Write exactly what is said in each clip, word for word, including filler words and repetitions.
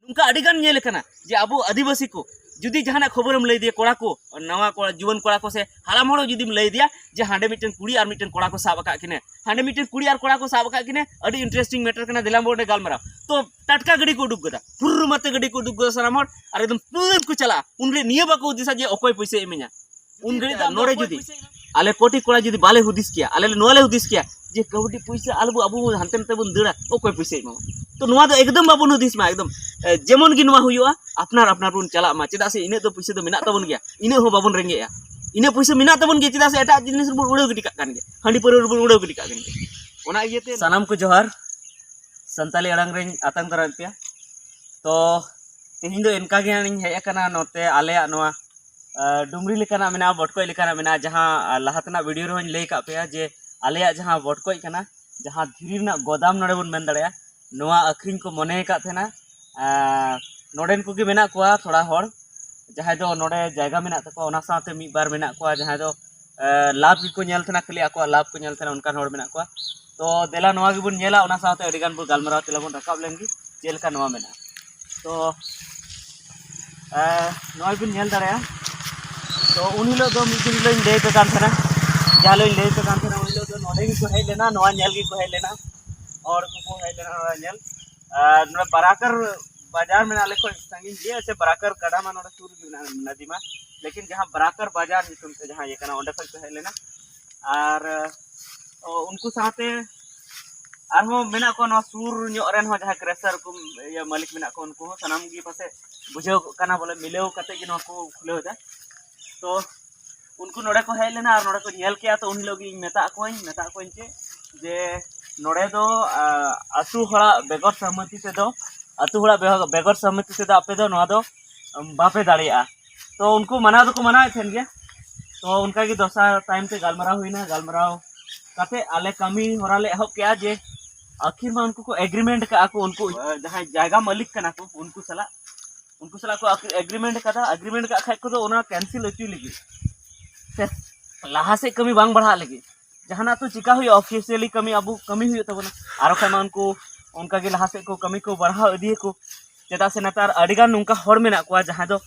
ᱚᱱᱠᱟ ᱟᱹᱰᱤ ᱜᱟᱱ ᱧᱮᱞ ᱟᱠᱟᱱᱟ ᱡᱮ ᱟᱵᱚ ᱟᱹᱫᱤᱵᱟᱹᱥᱤ ᱠᱚ ᱡᱩᱫᱤ ᱡᱟᱦᱟᱱᱟᱜ ᱠᱷᱚᱵᱚᱨᱮᱢ ᱞᱟᱹᱭ ᱫᱮᱭᱟ, ᱠᱚᱲᱟ ᱠᱚ, ᱱᱟᱣᱟ ᱠᱚᱲᱟ, ᱡᱩᱣᱟᱹᱱ ᱠᱚᱲᱟ ᱠᱚ ᱥᱮ ᱦᱟᱲᱟᱢ ᱦᱚᱲ ᱦᱚᱸ ᱡᱩᱫᱤᱢ ᱞᱟᱹᱭ ᱫᱮᱭᱟ ᱡᱮ ᱦᱟᱸᱰᱮ ᱢᱤᱫᱴᱮᱱ ᱠᱩᱲᱤ ᱟᱨ ᱢᱤᱫᱴᱮᱱ ᱠᱚᱲᱟ ᱠᱚ ᱥᱟᱵ ᱟᱠᱟᱫ ᱠᱤᱱᱟ, ᱦᱟᱸᱰᱮ ᱢᱤᱫᱴᱮᱱ ᱠᱩᱲᱤ ᱟᱨ ᱠᱚᱲᱟ ᱠᱚ ᱥᱟᱵ ᱟᱠᱟᱫ ᱠᱤᱱᱟ, ᱟᱹᱰᱤ interesting matter ᱠᱟᱱᱟ, ᱫᱮᱞᱟ ᱵᱚᱱ ᱚᱸᱰᱮ ᱜᱟᱞᱢᱟᱨᱟᱣ᱾ ᱛᱚ ᱴᱟᱴᱠᱟ ᱜᱟᱹᱰᱤ ᱠᱚ ᱩᱰᱩᱠ ᱜᱚᱫᱟ, ᱯᱷᱩᱨᱨ ᱢᱟᱛᱮ ᱜᱟᱹᱰᱤ ᱠᱚ ᱩᱰᱩᱠ ᱜᱚᱫᱟ ᱥᱟᱱᱟᱢ ᱦᱚᱲ, ᱟᱨ ᱮᱠᱫᱚᱢ ᱛᱩᱨᱟᱹᱛ ᱠᱚ ᱪᱟᱞᱟᱜᱼᱟ᱾ ᱩᱱᱨᱮ ᱱᱤᱭᱟᱹ ᱵᱟᱠᱚ ᱦᱩᱫᱤᱥᱟ ᱡᱮ ᱚᱠᱚᱭ ᱯᱩᱭᱥᱟᱹ ᱮᱢᱟᱹᱧᱟ᱾ ᱩᱱ ᱜᱷᱟᱹᱲᱤᱡ ᱫᱚ ᱱᱚᱰᱮ ᱡᱩᱫᱤ ᱟᱞᱮ ᱠᱚᱴᱤ ᱠᱚᱲᱟ ᱡᱩᱫᱤ ᱵᱟᱞᱮ ᱦᱩᱫᱤᱥ ᱠᱮᱭᱟ, ᱟᱞᱮ ᱞᱮ ᱱᱚᱣᱟ ᱞᱮ ᱦᱩᱫᱤᱥ ᱠᱮᱭᱟ ᱡᱮ ᱠᱟᱹᱣᱰᱤ ᱯᱩᱭᱥᱟᱹ ᱟᱞᱚ ᱵᱚ, ᱟᱵᱚ ᱵᱚ ᱦᱟᱱᱛᱮ ᱱᱟᱛᱮ ᱵᱚᱱ ᱫᱟᱹᱲᱟ, ᱚᱠᱚᱭ ᱯᱩᱭᱥᱟᱹ ᱮᱢᱟᱢᱟ? ᱛᱚ ᱱᱚᱣᱟ ᱫᱚ ᱮᱠᱫᱚᱢ ᱵᱟᱵᱚᱱ ᱦᱩᱫᱤᱥ ᱢᱟ, ᱮᱠᱫᱚᱢ᱾ ᱮ, ᱡᱮᱢᱚᱱ ᱜᱮ ᱱᱚᱣᱟ ᱦᱩᱭᱩᱜᱼᱟ, ᱟᱯᱱᱟᱨ ᱟᱯᱱᱟᱨ ᱵᱚᱱ ᱪᱟᱞᱟᱜ ᱢᱟ, ᱪᱮᱫᱟᱜ ᱥᱮ ᱤᱱᱟᱹᱜ ᱫᱚ ᱯᱩᱭᱥᱟᱹ ᱫᱚ ᱢᱮᱱᱟᱜ ᱛᱟᱵᱚᱱ ᱜᱮᱭᱟ, ᱤᱱᱟᱹᱜ ᱦᱚᱸ ᱵᱟᱵᱚᱱ ᱨᱮᱸᱜᱮᱡᱼᱟ᱾ ᱤᱱᱟᱹᱜ ᱯᱩᱭᱥᱟᱹ ᱢᱮᱱᱟᱜ ᱛᱟᱵᱚᱱ ᱜᱮᱭᱟ, ᱪᱮᱫᱟᱜ ᱥᱮ ᱮᱴᱟᱜ ᱡᱤᱱᱤᱥ ᱨᱮᱵᱚᱱ ᱩᱲᱟᱹᱣ ᱜᱤᱰᱤ ᱠᱟᱜ ᱠᱟᱱ ᱜᱮᱭᱟ, ᱦᱟᱺᱰᱤ ᱯᱟᱹᱣᱨᱟᱹ ᱨᱮᱵᱚᱱ ᱩᱲᱟᱹᱣ ᱜᱤᱰᱤ ᱠᱟᱜ ᱠᱟᱱ ᱜᱮᱭᱟ᱾ ᱚᱱᱟ ᱤᱭᱟᱹᱛᱮ ᱥᱟᱱᱟᱢ ᱠᱚ ᱡᱚᱦᱟᱨ, ᱥᱟᱱᱛᱟᱞᱤ ᱟᱲᱟᱝ ᱨᱮᱧ ᱟᱛᱟᱝ ᱫᱟᱨᱟᱢᱮᱫ ᱯᱮᱭᱟ᱾ ᱛᱚ ᱛᱮᱦᱮᱧ ᱫᱚ ᱮᱱᱠᱟ ᱜᱮ ᱦᱟᱸᱜ ᱤᱧ ᱦᱮᱡ ᱟᱠᱟᱱᱟ ᱱᱚᱛᱮ ᱟᱞᱮᱭᱟᱜ ᱱᱚᱣᱟ ᱟᱨ ᱰᱩᱢᱨᱤ ᱞᱮᱠᱟᱱᱟᱜ ᱢᱮᱱᱟᱜᱼᱟ, ᱵᱚᱴᱠᱚᱡ ᱞᱮᱠᱟᱱᱟᱜ ᱢᱮᱱᱟᱜᱼᱟ, ᱡᱟᱦᱟᱸ ᱟᱨ ᱞᱟᱦᱟ ᱛᱮᱱᱟᱜ ᱵᱷᱤᱰᱤᱭᱳ ᱨᱮᱦᱚᱸᱧ ᱞᱟᱹᱭ ᱟᱠᱟᱫ ᱯᱮᱭᱟ ᱡᱮ ᱟᱞᱮᱭᱟᱜ ᱡᱟᱦᱟᱸ ᱵᱚᱴᱠᱚᱡ ᱠᱟᱱᱟ, ᱡᱟᱦᱟᱸ ᱫᱷᱤᱨᱤ ᱨᱮᱱᱟᱜ ᱜᱚᱫᱟᱢ ᱱᱚᱰᱮ ᱵᱚᱱ ᱢᱮᱱ ᱫᱟᱲᱮᱭᱟᱜᱼᱟ, ᱱᱚᱣᱟ ᱟᱹᱠᱷᱨᱤᱧ ᱠᱚ ᱢᱚᱱᱮ ᱟᱠᱟᱫ ᱛᱟᱦᱮᱱᱟ᱾ ᱟᱨ ᱱᱚᱰᱮᱱ ᱠᱚᱜᱮ ᱢᱮᱱᱟᱜ ᱠᱚᱣᱟ ᱛᱷᱚᱲᱟ ᱦᱚᱲ, ᱡᱟᱦᱟᱸᱭ ᱫᱚ ᱱᱚᱰᱮ ᱡᱟᱭᱜᱟ ᱢᱮᱱᱟᱜ ᱛᱟᱠᱚᱣᱟ, ᱚᱱᱟ ᱥᱟᱶᱛᱮ ᱢᱤᱫ ᱵᱟᱨ ᱢᱮᱱᱟᱜ ᱠᱚᱣᱟ ᱡᱟᱦᱟᱸᱭ ᱫᱚ ᱟᱨ ᱞᱟᱵᱷ ᱜᱮᱠᱚ ᱧᱮᱞ ᱛᱟᱦᱮᱱᱟ, ᱠᱷᱟᱹᱞᱤ ᱟᱠᱚᱣᱟᱜ ᱞᱟᱵᱷ ᱠᱚ ᱧᱮᱞ ᱛᱟᱦᱮᱱᱟ, ᱚᱱᱠᱟᱱ ᱦᱚᱲ ᱢᱮᱱᱟᱜ ᱠᱚᱣᱟ᱾ ᱛᱚ ᱫᱮᱞᱟ ᱱᱚᱣᱟ ᱜᱮᱵᱚᱱ ᱧᱮᱞᱟ, ᱚᱱᱟ ᱥᱟᱶᱛᱮ ᱟᱹᱰᱤ ᱜᱟᱱ ᱵᱚᱱ ᱜᱟᱞᱢᱟᱨᱟᱣ, ᱛᱮᱞᱟ ᱵᱚᱱ ᱨᱟᱠᱟᱵ ᱞᱮᱱ ᱜᱮ ᱪᱮᱫ ᱞᱮᱠᱟ ᱱᱚᱣᱟ ᱢᱮᱱᱟᱜᱼᱟ᱾ ᱛᱚ ᱮ, ᱱᱚᱜᱼᱚᱭ ᱵᱤᱱ ᱧᱮᱞ ᱫᱟᱲᱮᱭᱟᱜᱼᱟ᱾ ᱛᱚ ᱩᱱ ᱦᱤᱞᱳᱜ ᱫᱚ ᱢᱤᱫ ᱫᱤᱱ ᱦᱤᱞᱳᱜ ᱤᱧ ᱞᱟᱹᱭ ᱟᱯᱮ ᱠᱟᱱ ᱛᱟᱦᱮᱱᱟ, ᱡᱟᱦᱟᱸ ᱦᱤᱞᱳᱜ ᱤᱧ ᱞᱟᱹᱭ ᱟᱯᱮ ᱠᱟᱱ ᱛᱟᱦᱮᱱᱟ, ᱩᱱ ᱦᱤᱞᱳᱜ ᱫᱚ ᱱᱚᱰᱮ ᱜᱮᱠᱚ ᱦᱮᱡ ᱞᱮᱱᱟ, ᱱᱚᱣᱟ ᱧᱮᱞ ᱜᱮᱠᱚ ᱦᱮᱡ ᱞᱮᱱᱟ, ᱦᱚᱲ ᱠᱚᱠᱚ ᱦᱮᱡ ᱞᱮᱱᱟ ᱱᱚᱣᱟ ᱧᱮᱞ᱾ ᱟᱨ ᱱᱚᱰᱮ ᱵᱟᱨᱟᱠᱟᱨ ᱵᱟᱡᱟᱨ ᱢᱮᱱᱟᱜᱼᱟ, ᱟᱞᱮ ᱠᱷᱚᱱ ᱥᱟᱺᱜᱤᱧ ᱜᱮᱭᱟ, ᱥᱮ ᱵᱟᱨᱟᱠᱟᱨ ᱜᱟᱰᱟ ᱢᱟ ᱱᱚᱰᱮ ᱥᱩᱨ ᱨᱮᱜᱮ ᱢᱮᱱᱟᱜᱼᱟ, ᱱᱚᱫᱤ ᱢᱟ, ᱞᱮᱠᱤᱱ ᱡᱟᱦᱟᱸ ᱵᱟᱨᱟᱠᱟᱨ ᱵᱟᱡᱟᱨ ᱧᱩᱛᱩᱢ ᱛᱮ ᱡᱟᱦᱟᱸ ᱤᱭᱟᱹ ᱠᱟᱱᱟ, ᱚᱸᱰᱮ ᱠᱷᱚᱱ ᱠᱚ ᱦᱮᱡ ᱞᱮᱱᱟ᱾ ᱟᱨ ᱚ, ᱩᱱᱠᱩ ᱥᱟᱶᱛᱮ ᱟᱨᱦᱚᱸ ᱢᱮᱱᱟᱜ ᱠᱚᱣᱟ ᱱᱚᱣᱟ ᱥᱩᱨ ᱧᱚᱜ ᱨᱮᱱ ᱦᱚᱸ ᱡᱟᱦᱟᱸᱭ ᱠᱨᱮᱥᱟᱨ ᱠᱚ ᱤᱭᱟᱹ ᱢᱟᱹᱞᱤᱠ ᱢᱮᱱᱟᱜ ᱠᱚᱣᱟ, ᱩᱱᱠᱩ ᱦᱚᱸ ᱥᱟᱱᱟᱢ ᱜᱮ ᱯᱟᱥᱮᱡ ᱵᱩᱡᱷᱟᱹᱣ ᱠᱚᱜ ᱠᱟᱱᱟ, ᱵᱚᱞᱮ ᱢᱤᱞᱟᱹᱣ ᱠᱟᱛᱮ ᱜᱮ ᱱᱚᱣᱟ ᱠᱚ ᱠᱷᱩᱞᱟᱹᱣ ᱮᱫᱟ᱾ ᱛᱚ ᱩᱱᱠᱩ ᱱᱚᱰᱮ ᱠᱚ ᱦᱮᱡ ᱞᱮᱱᱟ ᱟᱨ ᱱᱚᱰᱮ ᱠᱚ ᱧᱮᱞ ᱠᱮᱜᱼᱟ᱾ ᱛᱚ ᱩᱱ ᱦᱤᱞᱳᱜ ᱜᱮ ᱤᱧ ᱢᱮᱛᱟᱜ ᱠᱚᱣᱟᱧ, ᱢᱮᱛᱟᱜ ᱠᱚᱣᱟᱧ ᱪᱮᱫ, ᱡᱮ ᱱᱚᱰᱮ ᱫᱚ ᱟ, ᱟᱹᱛᱩ ᱦᱚᱲᱟᱜ ᱵᱮᱜᱚᱨ ᱥᱚᱦᱢᱚᱛᱤ ᱛᱮᱫᱚ, ᱟᱹᱛᱩ ᱦᱚᱲᱟᱜ ᱵᱮᱜᱚᱨ, ᱵᱮᱜᱚᱨ ᱥᱚᱦᱢᱚᱛᱤ ᱛᱮᱫᱚ ᱟᱯᱮ ᱫᱚ ᱱᱚᱣᱟ ᱫᱚ ᱟᱢ, ᱵᱟᱯᱮ ᱫᱟᱲᱮᱭᱟᱜᱼᱟ᱾ ᱛᱚ ᱩᱱᱠᱩ ᱢᱟᱱᱟᱣ ᱫᱚᱠᱚ ᱢᱟᱱᱟᱣᱮᱫ ᱛᱟᱦᱮᱱ ᱜᱮᱭᱟ᱾ ᱛᱚ ᱚᱱᱠᱟ ᱜᱮ ᱫᱚᱥᱟᱨ ᱛᱟᱭᱚᱢ ᱛᱮ ᱜᱟᱞᱢᱟᱨᱟᱣ ᱦᱩᱭᱱᱟ, ᱜᱟᱞᱢᱟᱨᱟᱣ ᱠᱟᱛᱮ ᱟᱞᱮ ᱠᱟᱹᱢᱤ ᱦᱚᱨᱟ ᱞᱮ ᱮᱦᱚᱵ ᱠᱮᱜᱼᱟ ᱡᱮ ᱟᱹᱠᱷᱤᱨ ᱢᱟ ᱩᱱᱠᱩ ᱠᱚ ᱮᱜᱽᱨᱤᱢᱮᱱᱴ ᱠᱟᱜᱼᱟ ᱠᱚ, ᱩᱱᱠᱩ ᱡᱟᱦᱟᱸᱭ ᱡᱟᱭᱜᱟ ᱢᱟᱹᱞᱤᱠ ᱠᱟᱱᱟ ᱠᱚ ᱩᱱᱠᱩ ᱥᱟᱞᱟᱜ, ᱩᱱᱠᱩ ᱥᱟᱞᱟᱜ ᱠᱚ ᱮᱜᱽᱨᱤᱢᱮᱱᱴ ᱠᱟᱫᱟ, ᱮᱜᱽᱨᱤᱢᱮᱱᱴ ᱠᱟᱜ ᱠᱷᱟᱡ ᱠᱚᱫᱚ ᱚᱱᱟ ᱠᱮᱱᱥᱮᱞ ᱦᱚᱪᱚᱭ ᱞᱟᱹᱜᱤᱫ ᱥᱮ ᱞᱟᱦᱟ ᱥᱮᱫ ᱠᱟᱹᱢᱤ ᱵᱟᱝ ᱵᱟᱲᱦᱟᱜ ᱞᱟᱹᱜᱤᱫ, ᱡᱟᱦᱟᱱᱟᱜ ᱛᱚ ᱪᱤᱠᱟ ᱦᱩᱭᱩᱜᱼᱟ, ᱚᱯᱷᱤᱥᱤᱭᱟᱞᱤ ᱠᱟᱹᱢᱤ ᱟᱵᱚ ᱠᱟᱹᱢᱤ ᱦᱩᱭᱩᱜ ᱛᱟᱵᱚᱱᱟ, ᱟᱨ ᱵᱟᱠᱷᱟᱡ ᱢᱟ ᱩᱱᱠᱩ ᱚᱱᱠᱟ ᱜᱮ ᱞᱟᱦᱟ ᱥᱮᱫ ᱠᱚ ᱠᱟᱹᱢᱤ ᱠᱚ ᱵᱟᱲᱦᱟᱣ ᱤᱫᱤᱭᱟᱠᱚ᱾ ᱪᱮᱫᱟᱜ ᱥᱮ ᱱᱮᱛᱟᱨ ᱟᱹᱰᱤᱜᱟᱱ ᱱᱚᱝᱠᱟ ᱦᱚᱲ ᱢᱮᱱᱟᱜ ᱠᱚᱣᱟ ᱡᱟᱦᱟᱸᱭ ᱫᱚ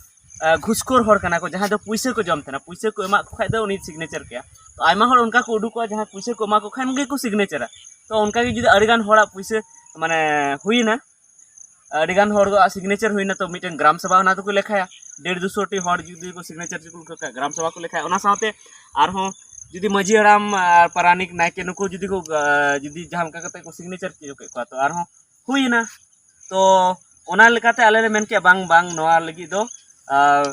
ᱟᱸ, ᱜᱷᱩᱥᱠᱷᱳᱨ ᱦᱚᱲ ᱠᱟᱱᱟ ᱠᱚ, ᱡᱟᱦᱟᱸᱭ ᱫᱚ ᱯᱩᱭᱥᱟᱹ ᱠᱚ ᱡᱚᱢ ᱛᱟᱦᱮᱱᱟ, ᱯᱩᱭᱥᱟᱹ ᱠᱚ ᱮᱢᱟᱜ ᱠᱚ ᱠᱷᱟᱡ ᱫᱚ ᱩᱱᱤ ᱥᱤᱜᱽᱱᱮᱪᱟᱨ ᱠᱮᱭᱟ᱾ ᱛᱚ ᱟᱭᱢᱟ ᱦᱚᱲ ᱚᱱᱠᱟ ᱠᱚ ᱩᱰᱩᱠᱚᱜᱼᱟ ᱡᱟᱦᱟᱸᱭ ᱯᱩᱭᱥᱟᱹ ᱠᱚ ᱮᱢᱟ ᱠᱚ ᱠᱷᱟᱱ ᱜᱮᱠᱚ ᱥᱤᱜᱽᱱᱮᱪᱟᱨᱟ᱾ ᱛᱚ ᱚᱱᱠᱟᱜᱮ ᱡᱩᱫᱤ ᱟᱹᱰᱤᱜᱟᱱ ᱦᱚᱲᱟᱜ ᱯᱩᱭᱥᱟᱹ ᱢᱟᱱᱮ ᱦᱩᱭᱱᱟ, ᱟᱹᱰᱤᱜᱟᱱ ᱦᱚᱲᱟᱜ ᱥᱤᱜᱽᱱᱮᱪᱟᱨ ᱦᱩᱭᱱᱟ, ᱛᱚ ᱢᱤᱫᱴᱮᱱ ᱜᱨᱟᱢ ᱥᱚᱵᱷᱟ ᱚᱱᱟ ᱫᱚᱠᱚ ᱞᱮᱠᱷᱟᱭᱟ᱾ ᱰᱮᱲ ᱫᱩᱥᱚ ᱴᱤ ᱦᱚᱲ ᱡᱩᱫᱤ ᱠᱚ ᱥᱤᱜᱽᱱᱮᱪᱟᱨ ᱠᱚ ᱞᱮᱠᱷᱟᱭᱟ, ᱜᱨᱟᱢ ᱥᱚᱵᱷᱟ ᱠᱚ ᱞᱮᱠᱷᱟᱭᱟ᱾ ᱚᱱᱟ ᱥᱟᱶᱛᱮ ᱟᱨᱦᱚᱸ ᱡᱩᱫᱤ ᱢᱟᱹᱡᱷᱤ ᱦᱟᱲᱟᱢ ᱟᱨ ᱯᱟᱨᱟᱱᱤᱠ ᱱᱟᱭᱠᱮ ᱱᱩᱠᱩ ᱡᱩᱫᱤ ᱠᱚ ᱟᱸ, ᱡᱩᱫᱤ ᱡᱟᱦᱟᱸ ᱞᱮᱠᱟ ᱠᱟᱛᱮ ᱠᱚ ᱥᱤᱜᱽᱱᱮᱪᱟᱨ ᱦᱚᱪᱚ ᱠᱮᱫ ᱠᱚᱣᱟ, ᱛᱚ ᱟᱨᱦᱚᱸ ᱦᱩᱭᱮᱱᱟ᱾ ᱛᱚ ᱚᱱᱟ ᱞᱮᱠᱟᱛᱮ ᱟᱞᱮ ᱞᱮ ᱢᱮᱱ ᱠᱮᱜᱼᱟ, ᱵᱟᱝ ᱵᱟᱝ, ᱱᱚᱣᱟ ᱞᱟᱹᱜᱤᱫ ᱫᱚ ᱟᱨ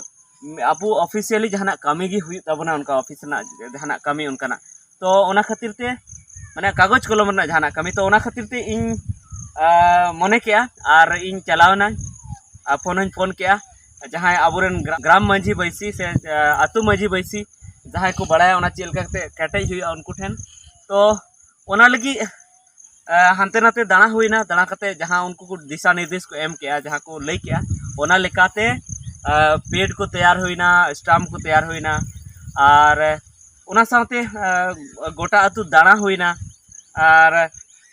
ᱟᱵᱚ ᱚᱯᱷᱤᱥᱤᱭᱟᱞᱤ ᱡᱟᱦᱟᱱᱟᱜ ᱠᱟᱹᱢᱤ ᱜᱮ ᱦᱩᱭᱩᱜ ᱛᱟᱵᱚᱱᱟ, ᱚᱱᱠᱟ ᱚᱯᱷᱤᱥ ᱨᱮᱱᱟᱜ ᱡᱟᱦᱟᱱᱟᱜ ᱠᱟᱹᱢᱤ ᱚᱱᱠᱟᱱᱟᱜ᱾ ᱛᱚ ᱚᱱᱟ ᱠᱷᱟᱹᱛᱤᱨ ᱛᱮ ᱢᱟᱱᱮ ᱠᱟᱜᱚᱡᱽ ᱠᱚᱞᱚᱢ ᱨᱮᱱᱟᱜ ᱡᱟᱦᱟᱱᱟᱜ ᱠᱟᱹᱢᱤ, ᱛᱚ ᱚᱱᱟ ᱠᱷᱟᱹᱛᱤᱨ ᱛᱮ ᱤᱧ ᱟᱨ ᱢᱚᱱᱮ ᱠᱮᱜᱼᱟ ᱟᱨ ᱤᱧ ᱪᱟᱞᱟᱣ ᱮᱱᱟ ᱟᱨ ᱯᱷᱳᱱ ᱦᱚᱧ ᱯᱷᱳᱱ ᱠᱮᱜᱼᱟ ᱡᱟᱦᱟᱸᱭ ᱟᱵᱚᱨᱮᱱ ᱜᱨᱟ- ᱜᱨᱟᱢ ᱢᱟᱹᱡᱷᱤ ᱵᱟᱹᱭᱥᱤ ᱥᱮ ᱟᱨ ᱟᱹᱛᱩ ᱢᱟᱹᱡᱷᱤ ᱵᱟᱹᱭᱥᱤ ᱡᱟᱦᱟᱸᱭ ᱠᱚ ᱵᱟᱲᱟᱭᱟ ᱚᱱᱟ ᱪᱮᱫ ᱞᱮᱠᱟ ᱠᱟᱛᱮ ᱠᱮᱴᱮᱡ ᱦᱩᱭᱩᱜᱼᱟ ᱩᱱᱠᱩ ᱴᱷᱮᱱ᱾ ᱛᱚ ᱚᱱᱟ ᱞᱟᱹᱜᱤᱫ ᱟᱨ ᱦᱟᱱᱛᱮ ᱱᱟᱛᱮ ᱫᱟᱬᱟ ᱦᱩᱭᱱᱟ, ᱫᱟᱬᱟ ᱠᱟᱛᱮ ᱡᱟᱦᱟᱸ ᱩᱱᱠᱩ ᱠᱚ ᱫᱤᱥᱟ ᱱᱤᱨᱫᱮᱥ ᱠᱚ ᱮᱢ ᱠᱮᱜᱼᱟ, ᱡᱟᱦᱟᱸ ᱠᱚ ᱞᱟᱹᱭ ᱠᱮᱜᱼᱟ, ᱚᱱᱟ ᱞᱮᱠᱟᱛᱮ ᱯᱮᱰ ᱠᱚ ᱛᱮᱭᱟᱨ ᱦᱩᱭᱱᱟ, ᱥᱴᱟᱢᱯ ᱠᱚ ᱛᱮᱭᱟᱨ ᱦᱩᱭᱱᱟ, ᱟᱨ ᱚᱱᱟ ᱥᱟᱶᱛᱮ ᱟᱨ ᱜᱚᱴᱟ ᱟᱹᱛᱩ ᱫᱟᱬᱟ ᱦᱩᱭᱱᱟ, ᱟᱨ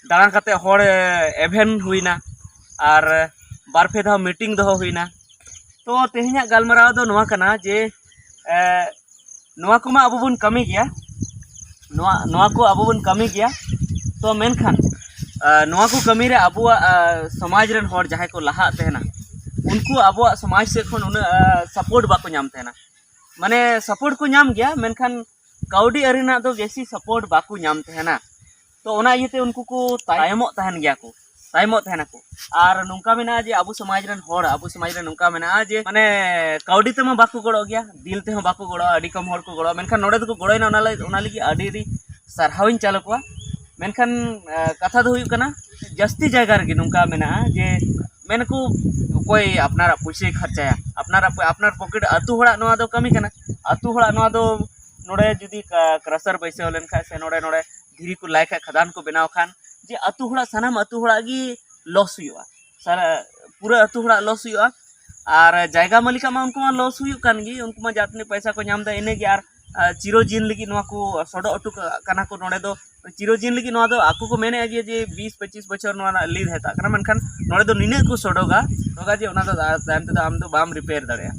ᱫᱟᱬᱟ ᱠᱟᱛᱮ ᱦᱚᱲ ᱮᱵᱷᱮᱱ ᱦᱩᱭᱱᱟ, ᱟᱨ ᱵᱟᱨ ᱯᱮ ᱫᱷᱟᱣ ᱢᱤᱴᱤᱝ ᱫᱚᱦᱚ ᱦᱩᱭᱱᱟ᱾ ᱛᱚ ᱛᱮᱦᱮᱧᱟᱜ ᱜᱟᱞᱢᱟᱨᱟᱣ ᱫᱚ ᱱᱚᱣᱟ ᱠᱟᱱᱟ ᱡᱮ ᱮ, ᱱᱚᱣᱟ ᱠᱚᱢᱟ ᱟᱵᱚ ᱵᱚᱱ ᱠᱟᱹᱢᱤ ᱜᱮᱭᱟ, ᱱᱚᱣᱟ ᱱᱚᱣᱟ ᱠᱚ ᱟᱵᱚ ᱵᱚᱱ ᱠᱟᱹᱢᱤ ᱜᱮᱭᱟ᱾ ᱛᱚ ᱢᱮᱱᱠᱷᱟᱱ ᱟᱨ ᱱᱚᱣᱟ ᱠᱚ ᱠᱟᱹᱢᱤ ᱨᱮ ᱟᱵᱚᱣᱟᱜ ᱟᱨ ᱥᱚᱢᱟᱡᱽ ᱨᱮᱱ ᱦᱚᱲ ᱡᱟᱦᱟᱸᱭ ᱠᱚ ᱞᱟᱦᱟᱜ ᱛᱟᱦᱮᱱᱟ, ᱩᱱᱠᱩ ᱟᱵᱚᱣᱟᱜ ᱥᱚᱢᱟᱡᱽ ᱥᱮᱫ ᱠᱷᱚᱱ ᱩᱱᱟᱹᱜ ᱥᱟᱯᱳᱨᱴ ᱵᱟᱠᱚ ᱧᱟᱢ ᱛᱟᱦᱮᱱᱟ᱾ ᱢᱟᱱᱮ ᱥᱟᱯᱳᱨᱴ ᱠᱚ ᱧᱟᱢ ᱜᱮᱭᱟ, ᱢᱮᱱᱠᱷᱟᱱ ᱠᱟᱹᱣᱰᱤ ᱟᱹᱨᱤ ᱨᱮᱱᱟᱜ ᱫᱚ ᱵᱮᱥᱤ ᱥᱟᱯᱳᱨᱴ ᱵᱟᱠᱚ ᱧᱟᱢ ᱛᱟᱦᱮᱱᱟ᱾ ᱛᱚ ᱚᱱᱟ ᱤᱭᱟᱹᱛᱮ ᱩᱱᱠᱩ ᱠᱚ ᱛᱟᱭᱚᱢᱚᱜ ᱛᱟᱦᱮᱱ ᱜᱮᱭᱟ ᱠᱚ, ᱛᱟᱭᱚᱢᱚᱜ ᱛᱟᱦᱮᱱᱟ ᱠᱚ᱾ ᱟᱨ ᱱᱚᱝᱠᱟ ᱢᱮᱱᱟᱜᱼᱟ ᱡᱮ ᱟᱵᱚ ᱥᱚᱢᱟᱡᱽ ᱨᱮᱱ ᱦᱚᱲ, ᱟᱵᱚ ᱥᱚᱢᱟᱡᱽ ᱨᱮ ᱱᱚᱝᱠᱟ ᱢᱮᱱᱟᱜᱼᱟ ᱡᱮ ᱢᱟᱱᱮ ᱠᱟᱹᱣᱰᱤ ᱛᱮᱢᱟ ᱵᱟᱠᱚ ᱜᱚᱲᱚᱜ ᱜᱮᱭᱟ, ᱫᱤᱞ ᱛᱮᱦᱚᱸ ᱵᱟᱠᱚ ᱜᱚᱲᱚᱜᱼᱟ, ᱟᱹᱰᱤ ᱠᱚᱢ ᱦᱚᱲ ᱠᱚ ᱜᱚᱲᱚᱜᱼᱟ, ᱢᱮᱱᱠᱷᱟᱱ ᱱᱚᱰᱮ ᱫᱚᱠᱚ ᱜᱚᱲᱚᱭᱮᱱᱟ᱾ ᱚᱱᱟ ᱞᱟᱹᱜᱤᱫ ᱚᱱᱟ ᱞᱟᱹᱜᱤᱫ ᱟᱹᱰᱤ ᱟᱹᱰᱤ ᱥᱟᱨᱦᱟᱣᱤᱧ ᱪᱟᱞ ᱟᱠᱚᱣᱟ᱾ ᱢᱮᱱᱠᱷᱟᱱ ᱟᱨ ᱠᱟᱛᱷᱟ ᱫᱚ ᱦᱩᱭᱩᱜ ᱠᱟᱱᱟ, ᱡᱟᱹᱥᱛᱤ ᱡᱟᱭᱜᱟ ᱨᱮᱜᱮ ᱱᱚᱝᱠᱟ ᱢᱮᱱᱟᱜᱼᱟ ᱡᱮ ᱢᱮᱱᱟᱠᱚ ᱚᱠᱚᱭ ᱟᱯᱱᱟᱨᱟᱜ ᱯᱩᱭᱥᱟᱹᱭ ᱠᱷᱚᱨᱪᱟᱭᱟ, ᱟᱯᱱᱟᱨᱟᱜ ᱟᱯᱱᱟᱨ ᱯᱚᱠᱮᱴ, ᱟᱹᱛᱩ ᱦᱚᱲᱟᱜ ᱱᱚᱣᱟ ᱫᱚ ᱠᱟᱹᱢᱤ ᱠᱟᱱᱟ᱾ ᱟᱹᱛᱩ ᱦᱚᱲᱟᱜ ᱱᱚᱣᱟ ᱫᱚ ᱱᱚᱰᱮ ᱡᱩᱫᱤ ᱠᱨᱟᱥᱟᱨ ᱵᱟᱹᱭᱥᱟᱹᱣ ᱞᱮᱱᱠᱷᱟᱱ ᱥᱮ ᱱᱚᱰᱮ ᱱᱚᱰᱮ ᱫᱷᱤᱨᱤ ᱠᱚ ᱞᱟᱭ ᱠᱷᱟᱡ, ᱠᱷᱟᱫᱟᱱ ᱠᱚ ᱵᱮᱱᱟᱣ ᱠᱷᱟᱱ, ᱡᱮ ᱟᱹᱛᱩ ᱦᱚᱲᱟᱜ, ᱥᱟᱱᱟᱢ ᱟᱹᱛᱩ ᱦᱚᱲᱟᱜ ᱜᱮ ᱞᱚᱥ ᱦᱩᱭᱩᱜᱼᱟ, ᱥᱟᱨᱟ ᱯᱩᱨᱟᱹ ᱟᱹᱛᱩ ᱦᱚᱲᱟᱜ ᱞᱚᱥ ᱦᱩᱭᱩᱜᱼᱟ᱾ ᱟᱨ ᱡᱟᱭᱜᱟ ᱢᱟᱹᱞᱤᱠᱟᱜ ᱢᱟ ᱩᱱᱠᱩ ᱢᱟ ᱞᱚᱥ ᱦᱩᱭᱩᱜ ᱠᱟᱱ ᱜᱮ, ᱩᱱᱠᱩ ᱢᱟ ᱡᱟᱦᱟᱸ ᱛᱤᱱᱟᱹᱜ ᱯᱚᱭᱥᱟ ᱠᱚ ᱧᱟᱢ ᱮᱫᱟ ᱤᱱᱟᱹᱜᱮ, ᱟᱨ ᱟᱨ ᱪᱤᱨᱚ ᱡᱤᱭᱚᱱ ᱞᱟᱹᱜᱤᱫ ᱱᱚᱣᱟ ᱠᱚ ᱥᱚᱰᱚᱜ ᱦᱚᱴᱚ ᱠᱟᱜ ᱠᱟᱱᱟ ᱠᱚ ᱱᱚᱰᱮ ᱫᱚ᱾ ᱪᱤᱨᱚᱫᱤᱱ ᱞᱟᱹᱜᱤᱫ ᱱᱚᱣᱟ ᱫᱚ ᱟᱠᱚ ᱠᱚ ᱢᱮᱱᱮᱫᱼᱟ ᱡᱮ ᱡᱮ ᱵᱤᱥ ᱯᱚᱸᱪᱤᱥ ᱵᱚᱪᱷᱚᱨ ᱱᱚᱣᱟ ᱨᱮᱱᱟᱜ ᱞᱤᱡᱽ ᱦᱟᱛᱟᱜ ᱠᱟᱱᱟ, ᱢᱮᱱᱠᱷᱟᱱ ᱱᱚᱰᱮ ᱫᱚ ᱱᱤᱱᱟᱹᱜ ᱠᱚ ᱥᱚᱰᱚᱜᱟ, ᱥᱚᱰᱚᱜᱟ ᱡᱮ ᱚᱱᱟ ᱫᱚ ᱛᱟᱭᱚᱢ ᱛᱮᱫᱚ ᱟᱢ ᱫᱚ ᱵᱟᱢ ᱨᱤᱯᱮᱭᱟᱨ ᱫᱟᱲᱮᱭᱟᱜᱼᱟ᱾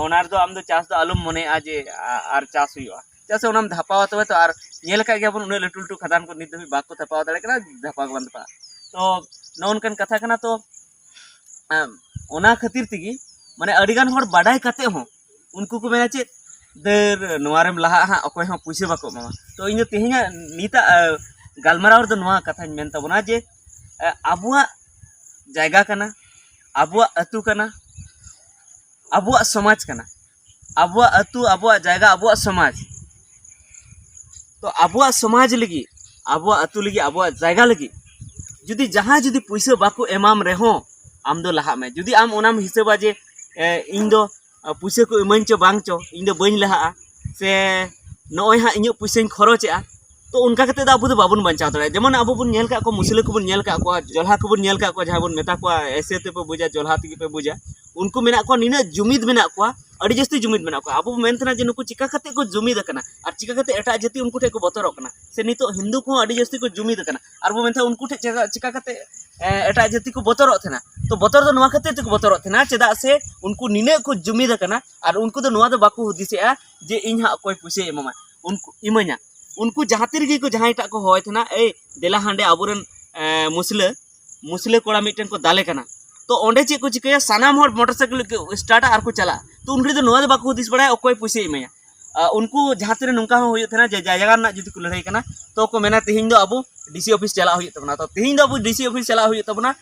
ᱚᱱᱟ ᱨᱮᱫᱚ ᱟᱢ ᱫᱚ ᱪᱟᱥ ᱫᱚ ᱟᱞᱚᱢ ᱢᱚᱱᱮᱭᱟᱜᱼᱟ ᱡᱮ ᱟ- ᱟᱨ ᱪᱟᱥ ᱦᱩᱭᱩᱜᱼᱟ, ᱪᱮᱫᱟᱜ ᱥᱮ ᱚᱱᱟᱢ ᱫᱷᱟᱯᱟᱣᱟ᱾ ᱛᱚᱵᱮ ᱛᱚ, ᱟᱨ ᱧᱮᱞ ᱟᱠᱟᱫ ᱜᱮᱭᱟᱵᱚᱱ, ᱩᱱᱟᱹᱜ ᱞᱟᱹᱴᱩ ᱞᱟᱹᱴᱩ ᱠᱷᱟᱫᱟᱱ ᱠᱚ ᱱᱤᱛ ᱫᱷᱟᱹᱵᱤᱡ ᱵᱟᱠᱚ ᱫᱷᱟᱯᱟᱣ ᱫᱟᱲᱮ ᱠᱟᱱᱟ, ᱫᱷᱟᱯᱟᱣ ᱜᱮ ᱵᱟᱝ ᱫᱷᱟᱯᱟᱜᱼᱟ᱾ ᱛᱚ ᱱᱚᱜᱼᱚ ᱱᱚᱝᱠᱟᱱ ᱠᱟᱛᱷᱟ ᱠᱟᱱᱟ᱾ ᱛᱚ ᱟᱢ, ᱚᱱᱟ ᱠᱷᱟᱹᱛᱤᱨ ᱛᱮᱜᱮ ᱢᱟᱱᱮ ᱟᱹᱰᱤᱜᱟᱱ ᱦᱚᱲ ᱵᱟᱰᱟᱭ ᱠᱟᱛᱮ ᱦᱚᱸ ᱩᱱᱠᱩ ᱠᱚ ᱢᱮᱱᱟ ᱪᱮᱫ, ᱫᱟᱹᱨ ᱱᱚᱣᱟ ᱨᱮᱢ ᱞᱟᱦᱟᱜᱼᱟ ᱦᱟᱸᱜ, ᱚᱠᱚᱭ ᱦᱚᱸ ᱯᱩᱭᱥᱟᱹ ᱵᱟᱠᱚ ᱮᱢᱟᱢᱟ᱾ ᱛᱚ ᱤᱧ ᱫᱚ ᱛᱮᱦᱮᱧᱟᱜ ᱱᱤᱛᱟᱜ ᱟ, ᱜᱟᱞᱢᱟᱨᱟᱣ ᱨᱮᱫᱚ ᱱᱚᱣᱟ ᱠᱟᱛᱷᱟᱧ ᱢᱮᱱ ᱛᱟᱵᱚᱱᱟ ᱡᱮ ᱟ, ᱟᱵᱚᱣᱟᱜ ᱡᱟᱭᱜᱟ ᱠᱟᱱᱟ, ᱟᱵᱚᱣᱟᱜ ᱟᱹᱛᱩ ᱠᱟᱱᱟ, ᱟᱵᱚᱣᱟᱜ ᱥᱚᱢᱟᱡᱽ ᱠᱟᱱᱟ, ᱟᱵᱚᱣᱟᱜ ᱟᱹᱛᱩ, ᱟᱵᱚᱣᱟᱜ ᱡᱟᱭᱜᱟ, ᱟᱵᱚᱣᱟᱜ ᱥᱚᱢᱟᱡᱽ᱾ ᱛᱚ ᱟᱵᱚᱣᱟᱜ ᱥᱚᱢᱟᱡᱽ ᱞᱟᱹᱜᱤᱫ, ᱟᱵᱚᱣᱟᱜ ᱟᱹᱛᱩ ᱞᱟᱹᱜᱤᱫ, ᱟᱵᱚᱣᱟᱜ ᱡᱟᱭᱜᱟ ᱞᱟᱹᱜᱤᱫ ᱡᱩᱫᱤ ᱡᱟᱦᱟᱸᱭ ᱡᱩᱫᱤ ᱯᱩᱭᱥᱟᱹ ᱵᱟᱠᱚ ᱮᱢᱟᱢ ᱨᱮᱦᱚᱸ, ᱟᱢ ᱫᱚ ᱞᱟᱦᱟᱜ ᱢᱮ᱾ ᱡᱩᱫᱤ ᱟᱢ ᱚᱱᱟᱢ ᱦᱤᱥᱟᱹᱵᱟ ᱡᱮ ᱮ, ᱤᱧ ᱫᱚ ᱟ, ᱯᱩᱭᱥᱟᱹ ᱠᱚ ᱤᱢᱟᱹᱧ ᱪᱚ ᱵᱟᱝ ᱪᱚ, ᱤᱧ ᱫᱚ ᱵᱟᱹᱧ ᱞᱟᱦᱟᱜᱼᱟ, ᱥᱮ ᱱᱚᱜᱼᱚᱭ ᱦᱟᱸᱜ ᱤᱧᱟᱹᱜ ᱯᱩᱭᱥᱟᱹᱧ ᱠᱷᱚᱨᱚᱪᱮᱜᱼᱟ, ᱛᱚ ᱚᱱᱠᱟ ᱠᱟᱛᱮ ᱫᱚ ᱟᱵᱚ ᱫᱚ ᱵᱟᱵᱚᱱ ᱵᱟᱧᱪᱟᱣ ᱫᱟᱲᱮᱭᱟᱜᱼᱟ᱾ ᱡᱮᱢᱚᱱ ᱟᱵᱚ ᱵᱚᱱ ᱧᱮᱞ ᱠᱟᱜ ᱠᱚᱣᱟ, ᱢᱩᱥᱞᱟᱹ ᱠᱚᱵᱚᱱ ᱧᱮᱞ ᱠᱟᱜ ᱠᱚᱣᱟ, ᱡᱚᱞᱦᱟ ᱠᱚᱵᱚᱱ ᱧᱮᱞ ᱠᱟᱜ ᱠᱚᱣᱟ, ᱡᱟᱦᱟᱸᱭ ᱵᱚᱱ ᱢᱮᱛᱟ ᱠᱚᱣᱟ ᱮᱥᱮ ᱛᱮᱯᱮ ᱵᱩᱡᱟ, ᱡᱚᱞᱦᱟ ᱛᱮᱜᱮ ᱯᱮ ᱵᱩᱡᱟ, ᱩᱱᱠᱩ ᱢᱮᱱᱟᱜ ᱠᱚᱣᱟ ᱱᱤᱱᱟᱹᱜ ᱡᱩᱢᱤᱫ ᱢᱮᱱᱟᱜ ᱠᱚᱣᱟ, ᱟᱹᱰᱤ ᱡᱟᱹᱥᱛᱤ ᱡᱩᱢᱤᱫ ᱢᱮᱱᱟᱜ ᱠᱚᱣᱟ᱾ ᱟᱵᱚ ᱵᱚᱱ ᱢᱮᱱ ᱛᱟᱦᱮᱱᱟ ᱡᱮ ᱱᱩᱠᱩ ᱪᱤᱠᱟ ᱠᱟᱛᱮ ᱠᱚ ᱡᱩᱢᱤᱫ ᱟᱠᱟᱱᱟ ᱟᱨ ᱪᱤᱠᱟ ᱠᱟᱛᱮ ᱮᱴᱟᱜ ᱡᱟᱹᱛᱤ ᱩᱱᱠᱩ ᱴᱷᱮᱱ ᱠᱚ ᱵᱚᱛᱚᱨᱚᱜ ᱠᱟᱱᱟ, ᱥᱮ ᱱᱤᱛᱚᱜ ᱦᱤᱱᱫᱩ ᱠᱚᱦᱚᱸ ᱟᱹᱰᱤ ᱡᱟᱹᱥᱛᱤ ᱠᱚ ᱡᱩᱢᱤᱫ ᱟᱠᱟᱱᱟ, ᱟᱨ ᱵᱚ ᱢᱮᱱ ᱛᱟᱦᱮᱱᱟ ᱩᱱᱠᱩ ᱴᱷᱮᱱ ᱪᱤᱠᱟ, ᱪᱤᱠᱟ ᱠᱟᱛᱮ ᱮ, ᱮᱴᱟᱜ ᱡᱟᱹᱛᱤ ᱠᱚ ᱵᱚᱛᱚᱨᱚᱜ ᱛᱟᱦᱮᱱᱟ᱾ ᱛᱚ ᱵᱚᱛᱚᱨ ᱫᱚ ᱱᱚᱣᱟ ᱠᱷᱟᱹᱛᱤᱨ ᱛᱮᱠᱚ ᱵᱚᱛᱚᱨᱚᱜ ᱛᱟᱦᱮᱱᱟ, ᱪᱮᱫᱟᱜ ᱥᱮ ᱩᱱᱠᱩ ᱱᱤᱱᱟᱹᱜ ᱠᱚ ᱡᱩᱢᱤᱫ ᱟᱠᱟᱱᱟ ᱟᱨ ᱩᱱᱠᱩ ᱫᱚ ᱱᱚᱣᱟ ᱫᱚ ᱵᱟᱠᱚ ᱦᱩᱫᱤᱥᱮᱜᱼᱟ ᱡᱮ ᱤᱧ ᱦᱟᱸᱜ ᱚᱠᱚᱭ ᱯᱩᱭᱥᱟᱹᱭ ᱮᱢᱟᱢᱟ, ᱩᱱᱠᱩ ᱤᱢᱟᱹᱧᱟ᱾ ᱩᱱᱠᱩ ᱡᱟᱦᱟᱸ ᱛᱤ ᱨᱮᱜᱮ ᱠᱚ ᱡᱟᱦᱟᱸᱭ ᱴᱟᱜ ᱠᱚ ᱦᱚᱦᱚᱭ ᱛᱟᱦᱮᱱᱟ, ᱮᱭ ᱫᱮᱞᱟ ᱦᱟᱸᱰᱮ ᱟᱵᱚᱨᱮᱱ ᱮ, ᱢᱩᱥᱞᱟᱹ ᱢᱩᱥᱞᱟᱹ ᱠᱚᱲᱟ ᱢᱤᱫᱴᱮᱱ ᱠᱚ ᱫᱟᱞᱮ ᱠᱟᱱᱟ, ᱛᱚ ᱚᱸᱰᱮ ᱪᱮᱫ ᱠᱚ ᱪᱤᱠᱟᱹᱭᱟ, ᱥᱟᱱᱟᱢ ᱦᱚᱲ ᱢᱚᱴᱚᱨ ᱥᱟᱭᱠᱮᱞ ᱠᱚ ᱥᱴᱟᱨᱴᱟ ᱟᱨ ᱠᱚ ᱪᱟᱞᱟᱜᱼᱟ᱾ ᱛᱚ ᱩᱱ ᱜᱷᱟᱹᱲᱤᱡ ᱫᱚ ᱱᱚᱣᱟ ᱫᱚ ᱵᱟᱠᱚ ᱦᱩᱫᱤᱥ ᱵᱟᱲᱟᱭᱟ ᱚᱠᱚᱭ ᱯᱩᱭᱥᱟᱹᱭ ᱮᱢᱟᱭᱟ᱾ ᱟ, ᱩᱱᱠᱩ ᱡᱟᱦᱟᱸ ᱛᱤᱱᱟᱹᱜ ᱱᱚᱝᱠᱟ ᱦᱚᱸ ᱦᱩᱭᱩᱜ ᱛᱟᱦᱮᱱᱟ ᱡᱮ ᱡᱟᱭᱜᱟ ᱨᱮᱱᱟᱜ ᱡᱩᱫᱤ ᱠᱚ ᱞᱟᱹᱲᱦᱟᱹᱭ ᱠᱟᱱᱟ, ᱛᱚ ᱠᱚ ᱢᱮᱱᱟ ᱛᱮᱦᱮᱧ ᱫᱚ ᱟᱵᱚ ᱰᱤ ᱥᱤ ᱚᱯᱷᱤᱥ ᱪᱟᱞᱟᱜ ᱦᱩᱭᱩᱜ ᱛᱟᱵᱚᱱᱟ᱾ ᱛᱚ ᱛᱮᱦᱮᱧ ᱫᱚ ᱟᱵᱚ ᱰᱤ ᱥᱤ ᱚᱯᱷᱤᱥ ᱪᱟᱞᱟᱜ ᱦᱩᱭᱩᱜ ᱛᱟᱵᱚᱱᱟ᱾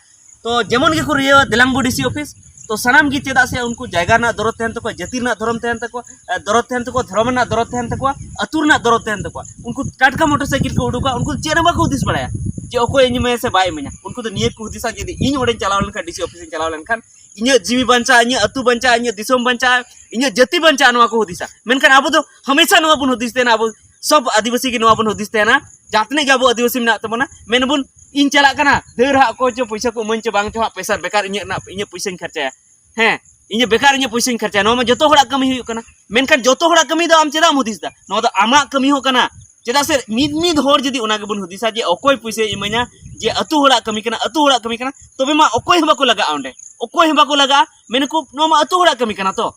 ᱛᱚ ᱡᱮᱢᱚᱱ ᱜᱮᱠᱚ ᱨᱤᱭᱟᱹᱣᱟ, ᱫᱮᱞᱟᱝ ᱵᱚ ᱰᱤ ᱥᱤ ᱚᱯᱷᱤᱥ᱾ ᱛᱚ ᱥᱟᱱᱟᱢ ᱜᱮ, ᱪᱮᱫᱟᱜ ᱥᱮ ᱩᱱᱠᱩ ᱡᱟᱭᱜᱟ ᱨᱮᱱᱟᱜ ᱫᱚᱨᱚᱫ ᱛᱟᱦᱮᱱ ᱛᱟᱠᱚᱣᱟ, ᱡᱟᱹᱛᱤ ᱨᱮᱱᱟᱜ ᱫᱷᱚᱨᱚᱢ ᱛᱟᱦᱮᱱ ᱛᱟᱠᱚᱣᱟ, ᱮ, ᱫᱚᱨᱚᱫ ᱛᱟᱦᱮᱱ ᱛᱟᱠᱚᱣᱟ, ᱫᱷᱚᱨᱚᱢ ᱨᱮᱱᱟᱜ ᱫᱚᱨᱚᱫ ᱛᱟᱦᱮᱱ ᱛᱟᱠᱚᱣᱟ, ᱩᱱᱠᱩ ᱴᱟᱴᱠᱟ ᱢᱚᱴᱚᱨ ᱥᱟᱭᱠᱮᱞ ᱠᱚ ᱩᱰᱩᱠᱟ, ᱩᱱᱠᱩ ᱫᱚ ᱪᱮᱫ ᱦᱚᱸ ᱵᱟᱠᱚ ᱦᱩᱫᱤᱥ ᱵᱟᱲᱟᱭᱟ ᱡᱮ ᱚᱠᱚᱭ ᱤᱧ ᱮᱢᱟᱭᱟ ᱥᱮ ᱵᱟᱭ ᱤᱢᱟᱹᱧᱟ᱾ ᱩᱱᱠᱩ ᱫᱚ ᱱᱤᱭᱟᱹ ᱠᱚ ᱦᱩᱫᱤᱥᱟ, ᱡᱩᱫᱤ ᱤᱧ ᱚᱸᱰᱮᱧ ᱪᱟᱞᱟᱣ ᱞᱮᱱᱠᱷᱟᱱ, ᱰᱤ ᱥᱤ ᱚᱯᱷᱤᱥ ᱤᱧ ᱪᱟᱞᱟᱣ ᱞᱮᱱᱠᱷᱟᱱ, ᱤᱧᱟᱹᱜ ᱡᱤᱣᱤ ᱵᱟᱧᱪᱟᱜᱼᱟ, ᱤᱧᱟᱹᱜ ᱟᱹᱛᱩ ᱵᱟᱧᱪᱟᱜᱼᱟ, ᱤᱧᱟᱹᱜ ᱫᱤᱥᱚᱢ ᱵᱟᱧᱪᱟᱜᱼᱟ, ᱤᱧᱟᱹᱜ ᱡᱟᱹᱛᱤ ᱵᱟᱧᱪᱟᱜᱼᱟ, ᱱᱚᱣᱟ ᱠᱚ ᱦᱩᱫᱤᱥᱟ᱾ ᱢᱮᱱᱠᱷᱟᱱ ᱟᱵᱚ ᱫᱚ ᱦᱟᱢᱮᱥᱟ ᱱᱚᱣᱟ ᱵᱚᱱ ᱦᱩᱫᱤᱥ ᱛᱟᱦᱮᱱᱟ, ᱟᱵᱚ ᱥᱚᱵ ᱟᱹᱫᱤᱵᱟᱹᱥᱤ ᱜᱮ ᱱᱚᱣᱟ ᱵᱚᱱ ᱦᱩᱫᱤᱥ ᱛᱟᱦᱮᱱᱟ, ᱡᱟᱦᱟᱸ ᱛᱤᱱᱟᱹᱜ ᱜᱮ ᱟᱵᱚ ᱟᱹᱫᱤᱵᱟᱹᱥᱤ ᱢᱮᱱᱟᱜ ᱛᱟᱵᱚᱱᱟ, ᱢᱮᱱᱵᱚᱱ ᱤᱧ ᱪᱟᱞᱟᱜ ᱠᱟᱱᱟ, ᱫᱟᱹᱲ ᱦᱟᱸᱜ ᱚᱠᱚᱭ ᱪᱚ ᱯᱚᱭᱥᱟ ᱠᱚ ᱤᱢᱟᱹᱧ ᱪᱚ ᱵᱟᱝ ᱪᱚ ᱦᱟᱸᱜ, ᱯᱚᱭᱥᱟ ᱵᱮᱠᱟᱨ ᱤᱧᱟᱹᱜ ᱨᱮᱱᱟᱜ, ᱤᱧᱟᱹᱜ ᱯᱚᱭᱥᱟᱧ ᱠᱷᱚᱨᱪᱟᱭᱟ᱾ ᱦᱮᱸ, ᱤᱧᱟᱹᱜ ᱵᱮᱠᱟᱨ ᱤᱧᱟᱹᱜ ᱯᱚᱭᱥᱟᱧ ᱠᱷᱚᱨᱪᱟᱭᱟ, ᱱᱚᱣᱟ ᱢᱟ ᱡᱚᱛᱚ ᱦᱚᱲᱟᱜ ᱠᱟᱹᱢᱤ ᱦᱩᱭᱩᱜ ᱠᱟᱱᱟ᱾ ᱢᱮᱱᱠᱷᱟᱱ ᱡᱚᱛᱚ ᱦᱚᱲᱟᱜ ᱠᱟᱹᱢᱤ ᱫᱚ ᱟᱢ ᱪᱮᱫᱟᱜ ᱮᱢ ᱦᱩᱫᱤᱥ ᱮᱫᱟ? ᱱᱚᱣᱟ ᱫᱚ ᱟᱢᱟᱜ ᱠᱟᱹᱢᱤ ᱦᱚᱸ ᱠᱟᱱᱟ, ᱪᱮᱫᱟᱜ ᱥᱮ ᱢᱤᱫ ᱢᱤᱫ ᱦᱚᱲ ᱡᱩᱫᱤ ᱚᱱᱟ ᱜᱮᱵᱚᱱ ᱦᱩᱫᱤᱥᱟ ᱡᱮ ᱚᱠᱚᱭ ᱯᱚᱭᱥᱟᱭ ᱤᱢᱟᱹᱧᱟ, ᱡᱮ ᱟᱹᱛᱩ ᱦᱚᱲᱟᱜ ᱠᱟᱹᱢᱤ ᱠᱟᱱᱟ, ᱟᱹᱛᱩ ᱦᱚᱲᱟᱜ ᱠᱟᱹᱢᱤ ᱠᱟᱱᱟ, ᱛᱚᱵᱮ ᱢᱟ ᱚᱠᱚᱭ ᱦᱚᱸ ᱵᱟᱠᱚ ᱞᱟᱜᱟᱜᱼᱟ ᱚᱸᱰᱮ, ᱚᱠᱚᱭ ᱦᱚᱸ ᱵᱟᱠᱚ ᱞᱟᱜᱟᱜᱼᱟ, ᱢᱮᱱᱟᱠᱚ ᱱᱚᱣᱟ ᱢᱟ ᱟᱹᱛᱩ ᱦᱚᱲᱟᱜ ᱠᱟᱹᱢᱤ ᱠᱟᱱᱟ᱾ ᱛᱚ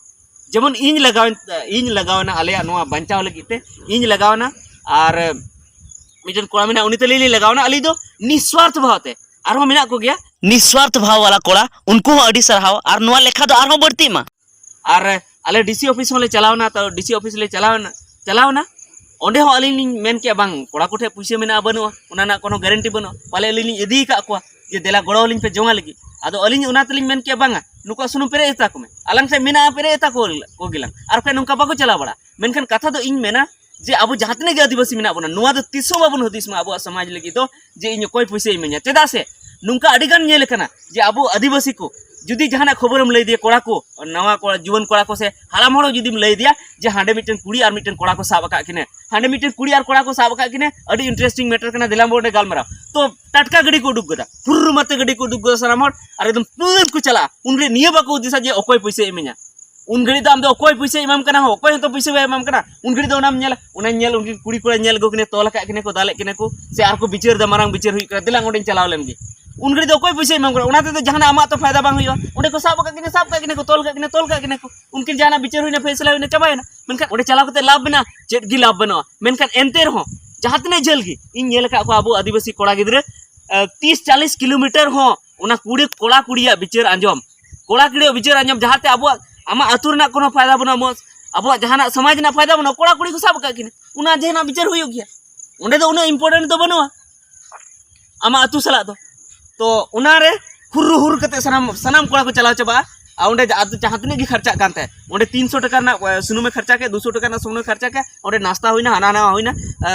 ᱡᱮᱢᱚᱱ ᱤᱧ ᱞᱟᱜᱟᱣ ᱤᱧ ᱞᱟᱜᱟᱣ ᱮᱱᱟ ᱟᱞᱮᱭᱟᱜ ᱱᱚᱣᱟ ᱵᱟᱧᱪᱟᱣ ᱞᱟᱹᱜᱤᱫ ᱛᱮ, ᱤᱧ ᱞᱟᱜᱟᱣ ᱮᱱᱟ, ᱟᱨ ᱢᱤᱫᱴᱮᱱ ᱠᱚᱲᱟ ᱢᱮᱱᱟᱭᱟ, ᱩᱱᱤ ᱛᱟᱹᱞᱤᱧ ᱞᱤᱧ ᱞᱟᱜᱟᱣ ᱮᱱᱟ, ᱟᱹᱞᱤᱧ ᱫᱚ ᱱᱤᱥᱣᱟᱨᱛᱷ ᱵᱷᱟᱵᱽ ᱛᱮ᱾ ᱟᱨᱦᱚᱸ ᱢᱮᱱᱟᱜ ᱠᱚᱜᱮᱭᱟ ᱱᱤᱥᱣᱟᱨᱛᱷ ᱵᱷᱟᱵᱽ ᱣᱟᱞᱟ ᱠᱚᱲᱟ, ᱩᱱᱠᱩ ᱦᱚᱸ ᱟᱹᱰᱤ ᱥᱟᱨᱦᱟᱣ, ᱟᱨ ᱱᱚᱣᱟ ᱞᱮᱠᱷᱟ ᱫᱚ ᱟᱨᱦᱚᱸ ᱵᱟᱹᱲᱛᱤᱜ ᱢᱟ᱾ ᱟᱨ ᱟᱞᱮ ᱰᱤᱥᱤ ᱚᱯᱷᱤᱥ ᱦᱚᱸᱞᱮ ᱪᱟᱞᱟᱣᱱᱟ, ᱛᱚ ᱰᱤᱥᱤ ᱚᱯᱷᱤᱥ ᱞᱮ ᱪᱟᱞᱟᱣᱱᱟ, ᱪᱟᱞᱟᱣᱱᱟ᱾ ᱚᱸᱰᱮ ᱦᱚᱸ ᱟᱹᱞᱤᱧ ᱞᱤᱧ ᱢᱮᱱ ᱠᱮᱜᱼᱟ, ᱵᱟᱝ, ᱠᱚᱲᱟ ᱠᱚᱴᱷᱮᱱ ᱯᱩᱭᱥᱟᱹ ᱢᱮᱱᱟᱜᱼᱟ ᱵᱟᱹᱱᱩᱜᱼᱟ, ᱚᱱᱟ ᱨᱮᱱᱟᱜ ᱠᱳᱱᱳ ᱜᱮᱨᱮᱱᱴᱤ ᱵᱟᱹᱱᱩᱜᱼᱟ᱾ ᱯᱟᱞᱮ ᱟᱹᱞᱤᱧ ᱞᱤᱧ ᱤᱫᱤ ᱟᱠᱟᱫ ᱠᱚᱣᱟ ᱡᱮ ᱫᱮᱞᱟ ᱜᱚᱲᱚ ᱟᱹᱞᱤᱧ ᱯᱮ ᱡᱚᱝᱟ ᱞᱟᱹᱜᱤᱫ᱾ ᱟᱫᱚ ᱟᱹᱞᱤᱧ ᱚᱱᱟ ᱛᱮᱞᱤᱧ ᱢᱮᱱ ᱠᱮᱜᱼᱟ, ᱵᱟᱝᱟ, ᱱᱩᱠᱩᱣᱟᱜ ᱥᱩᱱᱩᱢ ᱯᱮᱨᱮᱡ ᱮᱛᱟ ᱠᱚ ᱢᱮ, ᱟᱞᱟᱝ ᱴᱷᱮᱱ ᱢᱮᱱᱟᱜᱼᱟ, ᱯᱮᱨᱮᱡ ᱮᱛᱟ ᱠᱚ ᱠᱚ ᱜᱮᱞᱟᱝ᱾ ᱟᱨ ᱵᱟᱠᱷᱟᱡ ᱱᱚᱝᱠᱟ ᱵᱟᱠᱚ ᱪᱟᱞᱟᱣ ᱵᱟᱲᱟᱜᱼᱟ᱾ ᱢᱮᱱᱠᱷᱟᱱ ᱠᱟᱛᱷᱟ ᱫᱚ ᱤᱧ ᱢᱮᱱᱟ ᱡᱮ ᱟᱵᱚ ᱡᱟᱦᱟᱸ ᱛᱤᱱᱟᱹᱜ ᱜᱮ ᱟᱹᱫᱤᱵᱟᱹᱥᱤ ᱢᱮᱱᱟᱜ ᱵᱚᱱᱟ, ᱱᱚᱣᱟ ᱫᱚ ᱛᱤᱥ ᱦᱚᱸ ᱵᱟᱵᱚᱱ ᱦᱩᱫᱤᱥ ᱢᱟ ᱟᱵᱚᱣᱟᱜ ᱥᱚᱢᱟᱡᱽ ᱞᱟᱹᱜᱤᱫ ᱫᱚ, ᱡᱮ ᱤᱧ ᱚᱠᱚᱭ ᱯᱩᱭᱥᱟᱹ ᱤᱢᱟᱹᱧᱟ᱾ ᱪᱮᱫᱟᱜ ᱥᱮ ᱱᱚᱝᱠᱟ ᱟᱹᱰᱤ ᱜᱟᱱ ᱧᱮᱞ ᱟᱠᱟᱱᱟ ᱡᱮ ᱟᱵᱚ ᱟᱹᱫᱤᱵᱟᱹᱥᱤ ᱠᱚ ᱡᱩᱫᱤ ᱡᱟᱦᱟᱱᱟᱜ ᱠᱷᱚᱵᱚᱨᱮᱢ ᱞᱟᱹᱭ ᱫᱮᱭᱟ, ᱠᱚᱲᱟ ᱠᱚ, ᱱᱟᱣᱟ ᱠᱚᱲᱟ, ᱡᱩᱣᱟᱹᱱ ᱠᱚᱲᱟ ᱠᱚ ᱥᱮ ᱦᱟᱲᱟᱢ ᱦᱚᱲ ᱦᱚᱸ ᱡᱩᱫᱤᱢ ᱞᱟᱹᱭ ᱫᱮᱭᱟ ᱡᱮ ᱦᱟᱸᱰᱮ ᱢᱤᱫᱴᱮᱱ ᱠᱩᱲᱤ ᱟᱨ ᱢᱤᱫᱴᱮᱱ ᱠᱚᱲᱟ ᱠᱚ ᱥᱟᱵ ᱟᱠᱟᱫ ᱠᱤᱱᱟᱹ, ᱦᱟᱸᱰᱮ ᱢᱤᱫᱴᱮᱱ ᱠᱩᱲᱤ ᱟᱨ ᱠᱚᱲᱟ ᱠᱚ ᱥᱟᱵ ᱟᱠᱟᱫ ᱠᱤᱱᱟᱹ, ᱟᱹᱰᱤ ᱤᱱᱴᱟᱨᱮᱥᱴᱤᱝ ᱢᱮᱴᱟᱨ ᱠᱟᱱᱟ, ᱫᱮᱞᱟ ᱵᱚᱱ ᱚᱸᱰᱮ ᱜᱟᱞᱢᱟᱨᱟᱣ᱾ ᱛᱚ ᱴᱟᱴᱠᱟ ᱜᱟᱹᱰᱤ ᱠᱚ ᱩᱰᱩᱠ ᱜᱚᱫᱟ, ᱯᱷᱩᱨᱨ ᱢᱟᱛᱮ ᱜᱟᱹᱰᱤ ᱠᱚ ᱩᱰᱩᱠ ᱜᱚᱫᱟ, ᱥᱟᱱᱟᱢ ᱦᱚᱲ ᱟᱨ ᱮᱠᱫᱚᱢ ᱛᱩᱨᱟᱹᱛ ᱠᱚ ᱪᱟᱞᱟᱜᱼᱟ᱾ ᱩᱱᱨᱮ ᱱᱤᱭᱟᱹ ᱵᱟᱠᱚ ᱦᱩᱫᱤᱥᱟ ᱡᱮ ᱚᱠᱚᱭ ᱯᱩᱭᱥᱟᱹᱭ ᱤᱢᱟᱹᱧᱟ᱾ ᱩᱱ ᱜᱷᱟᱹᱲᱤᱡ ᱫᱚ ᱟᱢ ᱫᱚ ᱚᱠᱚᱭ ᱯᱩᱭᱥᱟᱹᱭ ᱮᱢᱟᱢ ᱠᱟᱱᱟ, ᱦᱚᱸ, ᱚᱠᱚᱭ ᱦᱚᱸᱛᱚ ᱯᱩᱭᱥᱟᱹ ᱵᱟᱭ ᱮᱢᱟᱢ ᱠᱟᱱᱟ᱾ ᱩᱱ ᱜᱷᱟᱹᱲᱤᱡ ᱫᱚ ᱚᱱᱟᱢ ᱧᱮᱞᱟ, ᱚᱱᱟᱧ ᱧᱮᱞ, ᱩᱱᱠᱤᱱ ᱠᱩᱲᱤ ᱠᱚᱲᱟ ᱧᱮᱞ ᱟᱹᱜᱩ ᱠᱤᱱᱟ, ᱛᱚᱞ ᱟᱠᱟᱫ ᱠᱤᱱᱟ ᱠᱚ, ᱫᱟᱞᱮᱫ ᱠᱤᱱᱟ ᱠᱚ, ᱥᱮ ᱟᱨ ᱠᱚ ᱵᱤᱪᱟᱹᱨ ᱮᱫᱟ, ᱢᱟᱨᱟᱝ ᱵᱤᱪᱟᱹᱨ ᱦᱩᱭᱩᱜ ᱠᱟᱱᱟ, ᱫᱮᱞᱟᱝ ᱚᱸᱰᱮᱧ ᱪᱟᱞᱟᱣ ᱞᱮᱱ ᱜᱮ᱾ ᱩᱱ ᱜᱷᱟᱹᱲᱤᱡ ᱫᱚ ᱚᱠᱚᱭ ᱯᱩᱭᱥᱟᱹᱭ ᱮᱢᱟᱢ ᱠᱟᱱᱟ? ᱚᱱᱟ ᱛᱮᱫᱚ ᱡᱟᱦᱟᱱᱟᱜ ᱟᱢᱟᱜ ᱛᱚ ᱯᱷᱟᱭᱫᱟ ᱵᱟᱝ ᱦᱩᱭᱩᱜᱼᱟ᱾ ᱚᱸᱰᱮ ᱠᱚ ᱥᱟᱵ ᱟᱠᱟᱫ ᱠᱤᱱᱟ, ᱥᱟᱵ ᱟᱠᱟᱫ ᱠᱤᱱᱟ ᱠᱚ, ᱛᱚᱞ ᱟᱠᱟᱫ ᱠᱤᱱᱟ, ᱛᱚᱞ ᱟᱠᱟᱫ ᱠᱤᱱᱟ ᱠᱚ, ᱩᱱᱠᱤᱱ ᱡᱟᱦᱟᱱᱟᱜ ᱵᱤᱪᱟᱹᱨ ᱦᱩᱭᱱᱟ, ᱯᱷᱮᱥᱞᱟ ᱦᱩᱭᱱᱟ, ᱪᱟᱵᱟᱭᱮᱱᱟ᱾ ᱢᱮᱱᱠᱷᱟᱱ ᱚᱸᱰᱮ ᱪᱟᱞᱟᱣ ᱠᱟᱛᱮ ᱞᱟᱵᱷ ᱢᱮᱱᱟᱜᱼᱟ? ᱪᱮᱫ ᱜᱮ ᱞᱟᱵᱷ ᱵᱟᱹᱱᱩᱜᱼᱟ᱾ ᱢᱮᱱᱠᱷᱟᱱ ᱮᱱᱛᱮ ᱨᱮᱦᱚᱸ ᱡᱟᱦᱟᱸ ᱛᱤᱱᱟᱹᱜ ᱡᱷᱟᱹᱞ ᱜᱮ ᱤᱧ ᱧᱮᱞ ᱟᱠᱟᱫ ᱠᱚᱣᱟ ᱟᱵᱚ ᱟᱹᱫᱤᱵᱟᱹᱥᱤ ᱠᱚᱲᱟ ᱜᱤᱫᱽᱨᱟᱹ, ᱟᱸ, ᱛᱤᱥ ᱪᱟᱞᱤᱥ ᱠᱤᱞᱳᱢᱤᱴᱟᱨ ᱦᱚᱸ ᱚᱱᱟ ᱠᱩᱲᱤ, ᱠᱚᱲᱟ ᱠᱩᱲᱤᱭᱟᱜ ᱵᱤᱪᱟᱹᱨ ᱟᱸᱡᱚᱢ, ᱠᱚᱲᱟ ᱠᱩᱲᱤᱭᱟᱜ ᱵᱤᱪᱟᱹᱨ ᱟᱸᱡᱚᱢ, ᱡᱟᱦᱟᱸᱛᱮ ᱟᱵᱚᱣᱟᱜ, ᱟᱢᱟᱜ ᱟᱹᱛᱩ ᱨᱮᱱᱟᱜ ᱠᱳᱱᱳ ᱯᱷᱟᱭᱫᱟ ᱵᱟᱹᱱᱩᱜᱼᱟ, ᱢᱚᱡᱽ, ᱟᱵᱚᱣᱟᱜ ᱡᱟᱦᱟᱱᱟᱜ ᱥᱚᱢᱟᱡᱽ ᱨᱮᱱᱟᱜ ᱯᱷᱟᱭᱫᱟ ᱵᱟᱹᱱᱩᱜᱼᱟ, ᱠᱚᱲᱟ ᱠᱩᱲᱤ ᱠᱚ ᱥᱟᱵ ᱟᱠᱟᱫ ᱠᱤᱱᱟ, ᱚᱱᱟ ᱡᱟᱦᱟᱱᱟᱜ ᱵᱤᱪᱟᱹᱨ ᱦᱩᱭᱩᱜ ᱜᱮᱭᱟ᱾ ᱚᱸᱰᱮ ᱫᱚ ᱩᱱᱟᱹᱜ ᱤᱢᱯᱚᱨᱴᱮᱱᱴ ᱫᱚ ᱵᱟᱹᱱᱩᱜᱼᱟ ᱟᱢᱟᱜ ᱟᱹᱛᱩ ᱥᱟᱞᱟᱜ ᱫᱚ᱾ ᱛᱚ ᱚᱱᱟᱨᱮ ᱦᱩᱨᱨᱩ ᱦᱩᱨ ᱠᱟᱛᱮ ᱥᱟᱱᱟᱢ, ᱥᱟᱱᱟᱢ ᱠᱚᱲᱟ ᱠᱚ ᱪᱟᱞᱟᱣ ᱪᱟᱵᱟᱜᱼᱟ᱾ ᱟᱨ ᱚᱸᱰᱮ ᱡᱟ-, ᱟᱫᱚ ᱡᱟᱦᱟᱸ ᱛᱤᱱᱟᱹᱜ ᱜᱮ ᱠᱷᱟᱨᱪᱟᱜ ᱠᱟᱱ ᱛᱟᱦᱮᱸᱫ, ᱚᱸᱰᱮ ᱛᱤᱱᱥᱚ ᱴᱟᱠᱟ ᱨᱮᱱᱟᱜ, ᱮ, ᱥᱩᱱᱩᱢᱮ ᱠᱷᱟᱨᱪᱟ ᱠᱮᱫ, ᱫᱩᱥᱚ ᱴᱟᱠᱟ ᱨᱮᱱᱟᱜ ᱥᱩᱱᱩᱢᱮ ᱠᱷᱟᱨᱪᱟ ᱠᱮᱫ, ᱚᱸᱰᱮ ᱱᱟᱥᱛᱟ ᱦᱩᱭᱱᱟ, ᱦᱟᱱᱟ ᱱᱟᱣᱟ ᱦᱩᱭᱱᱟ, ᱮ,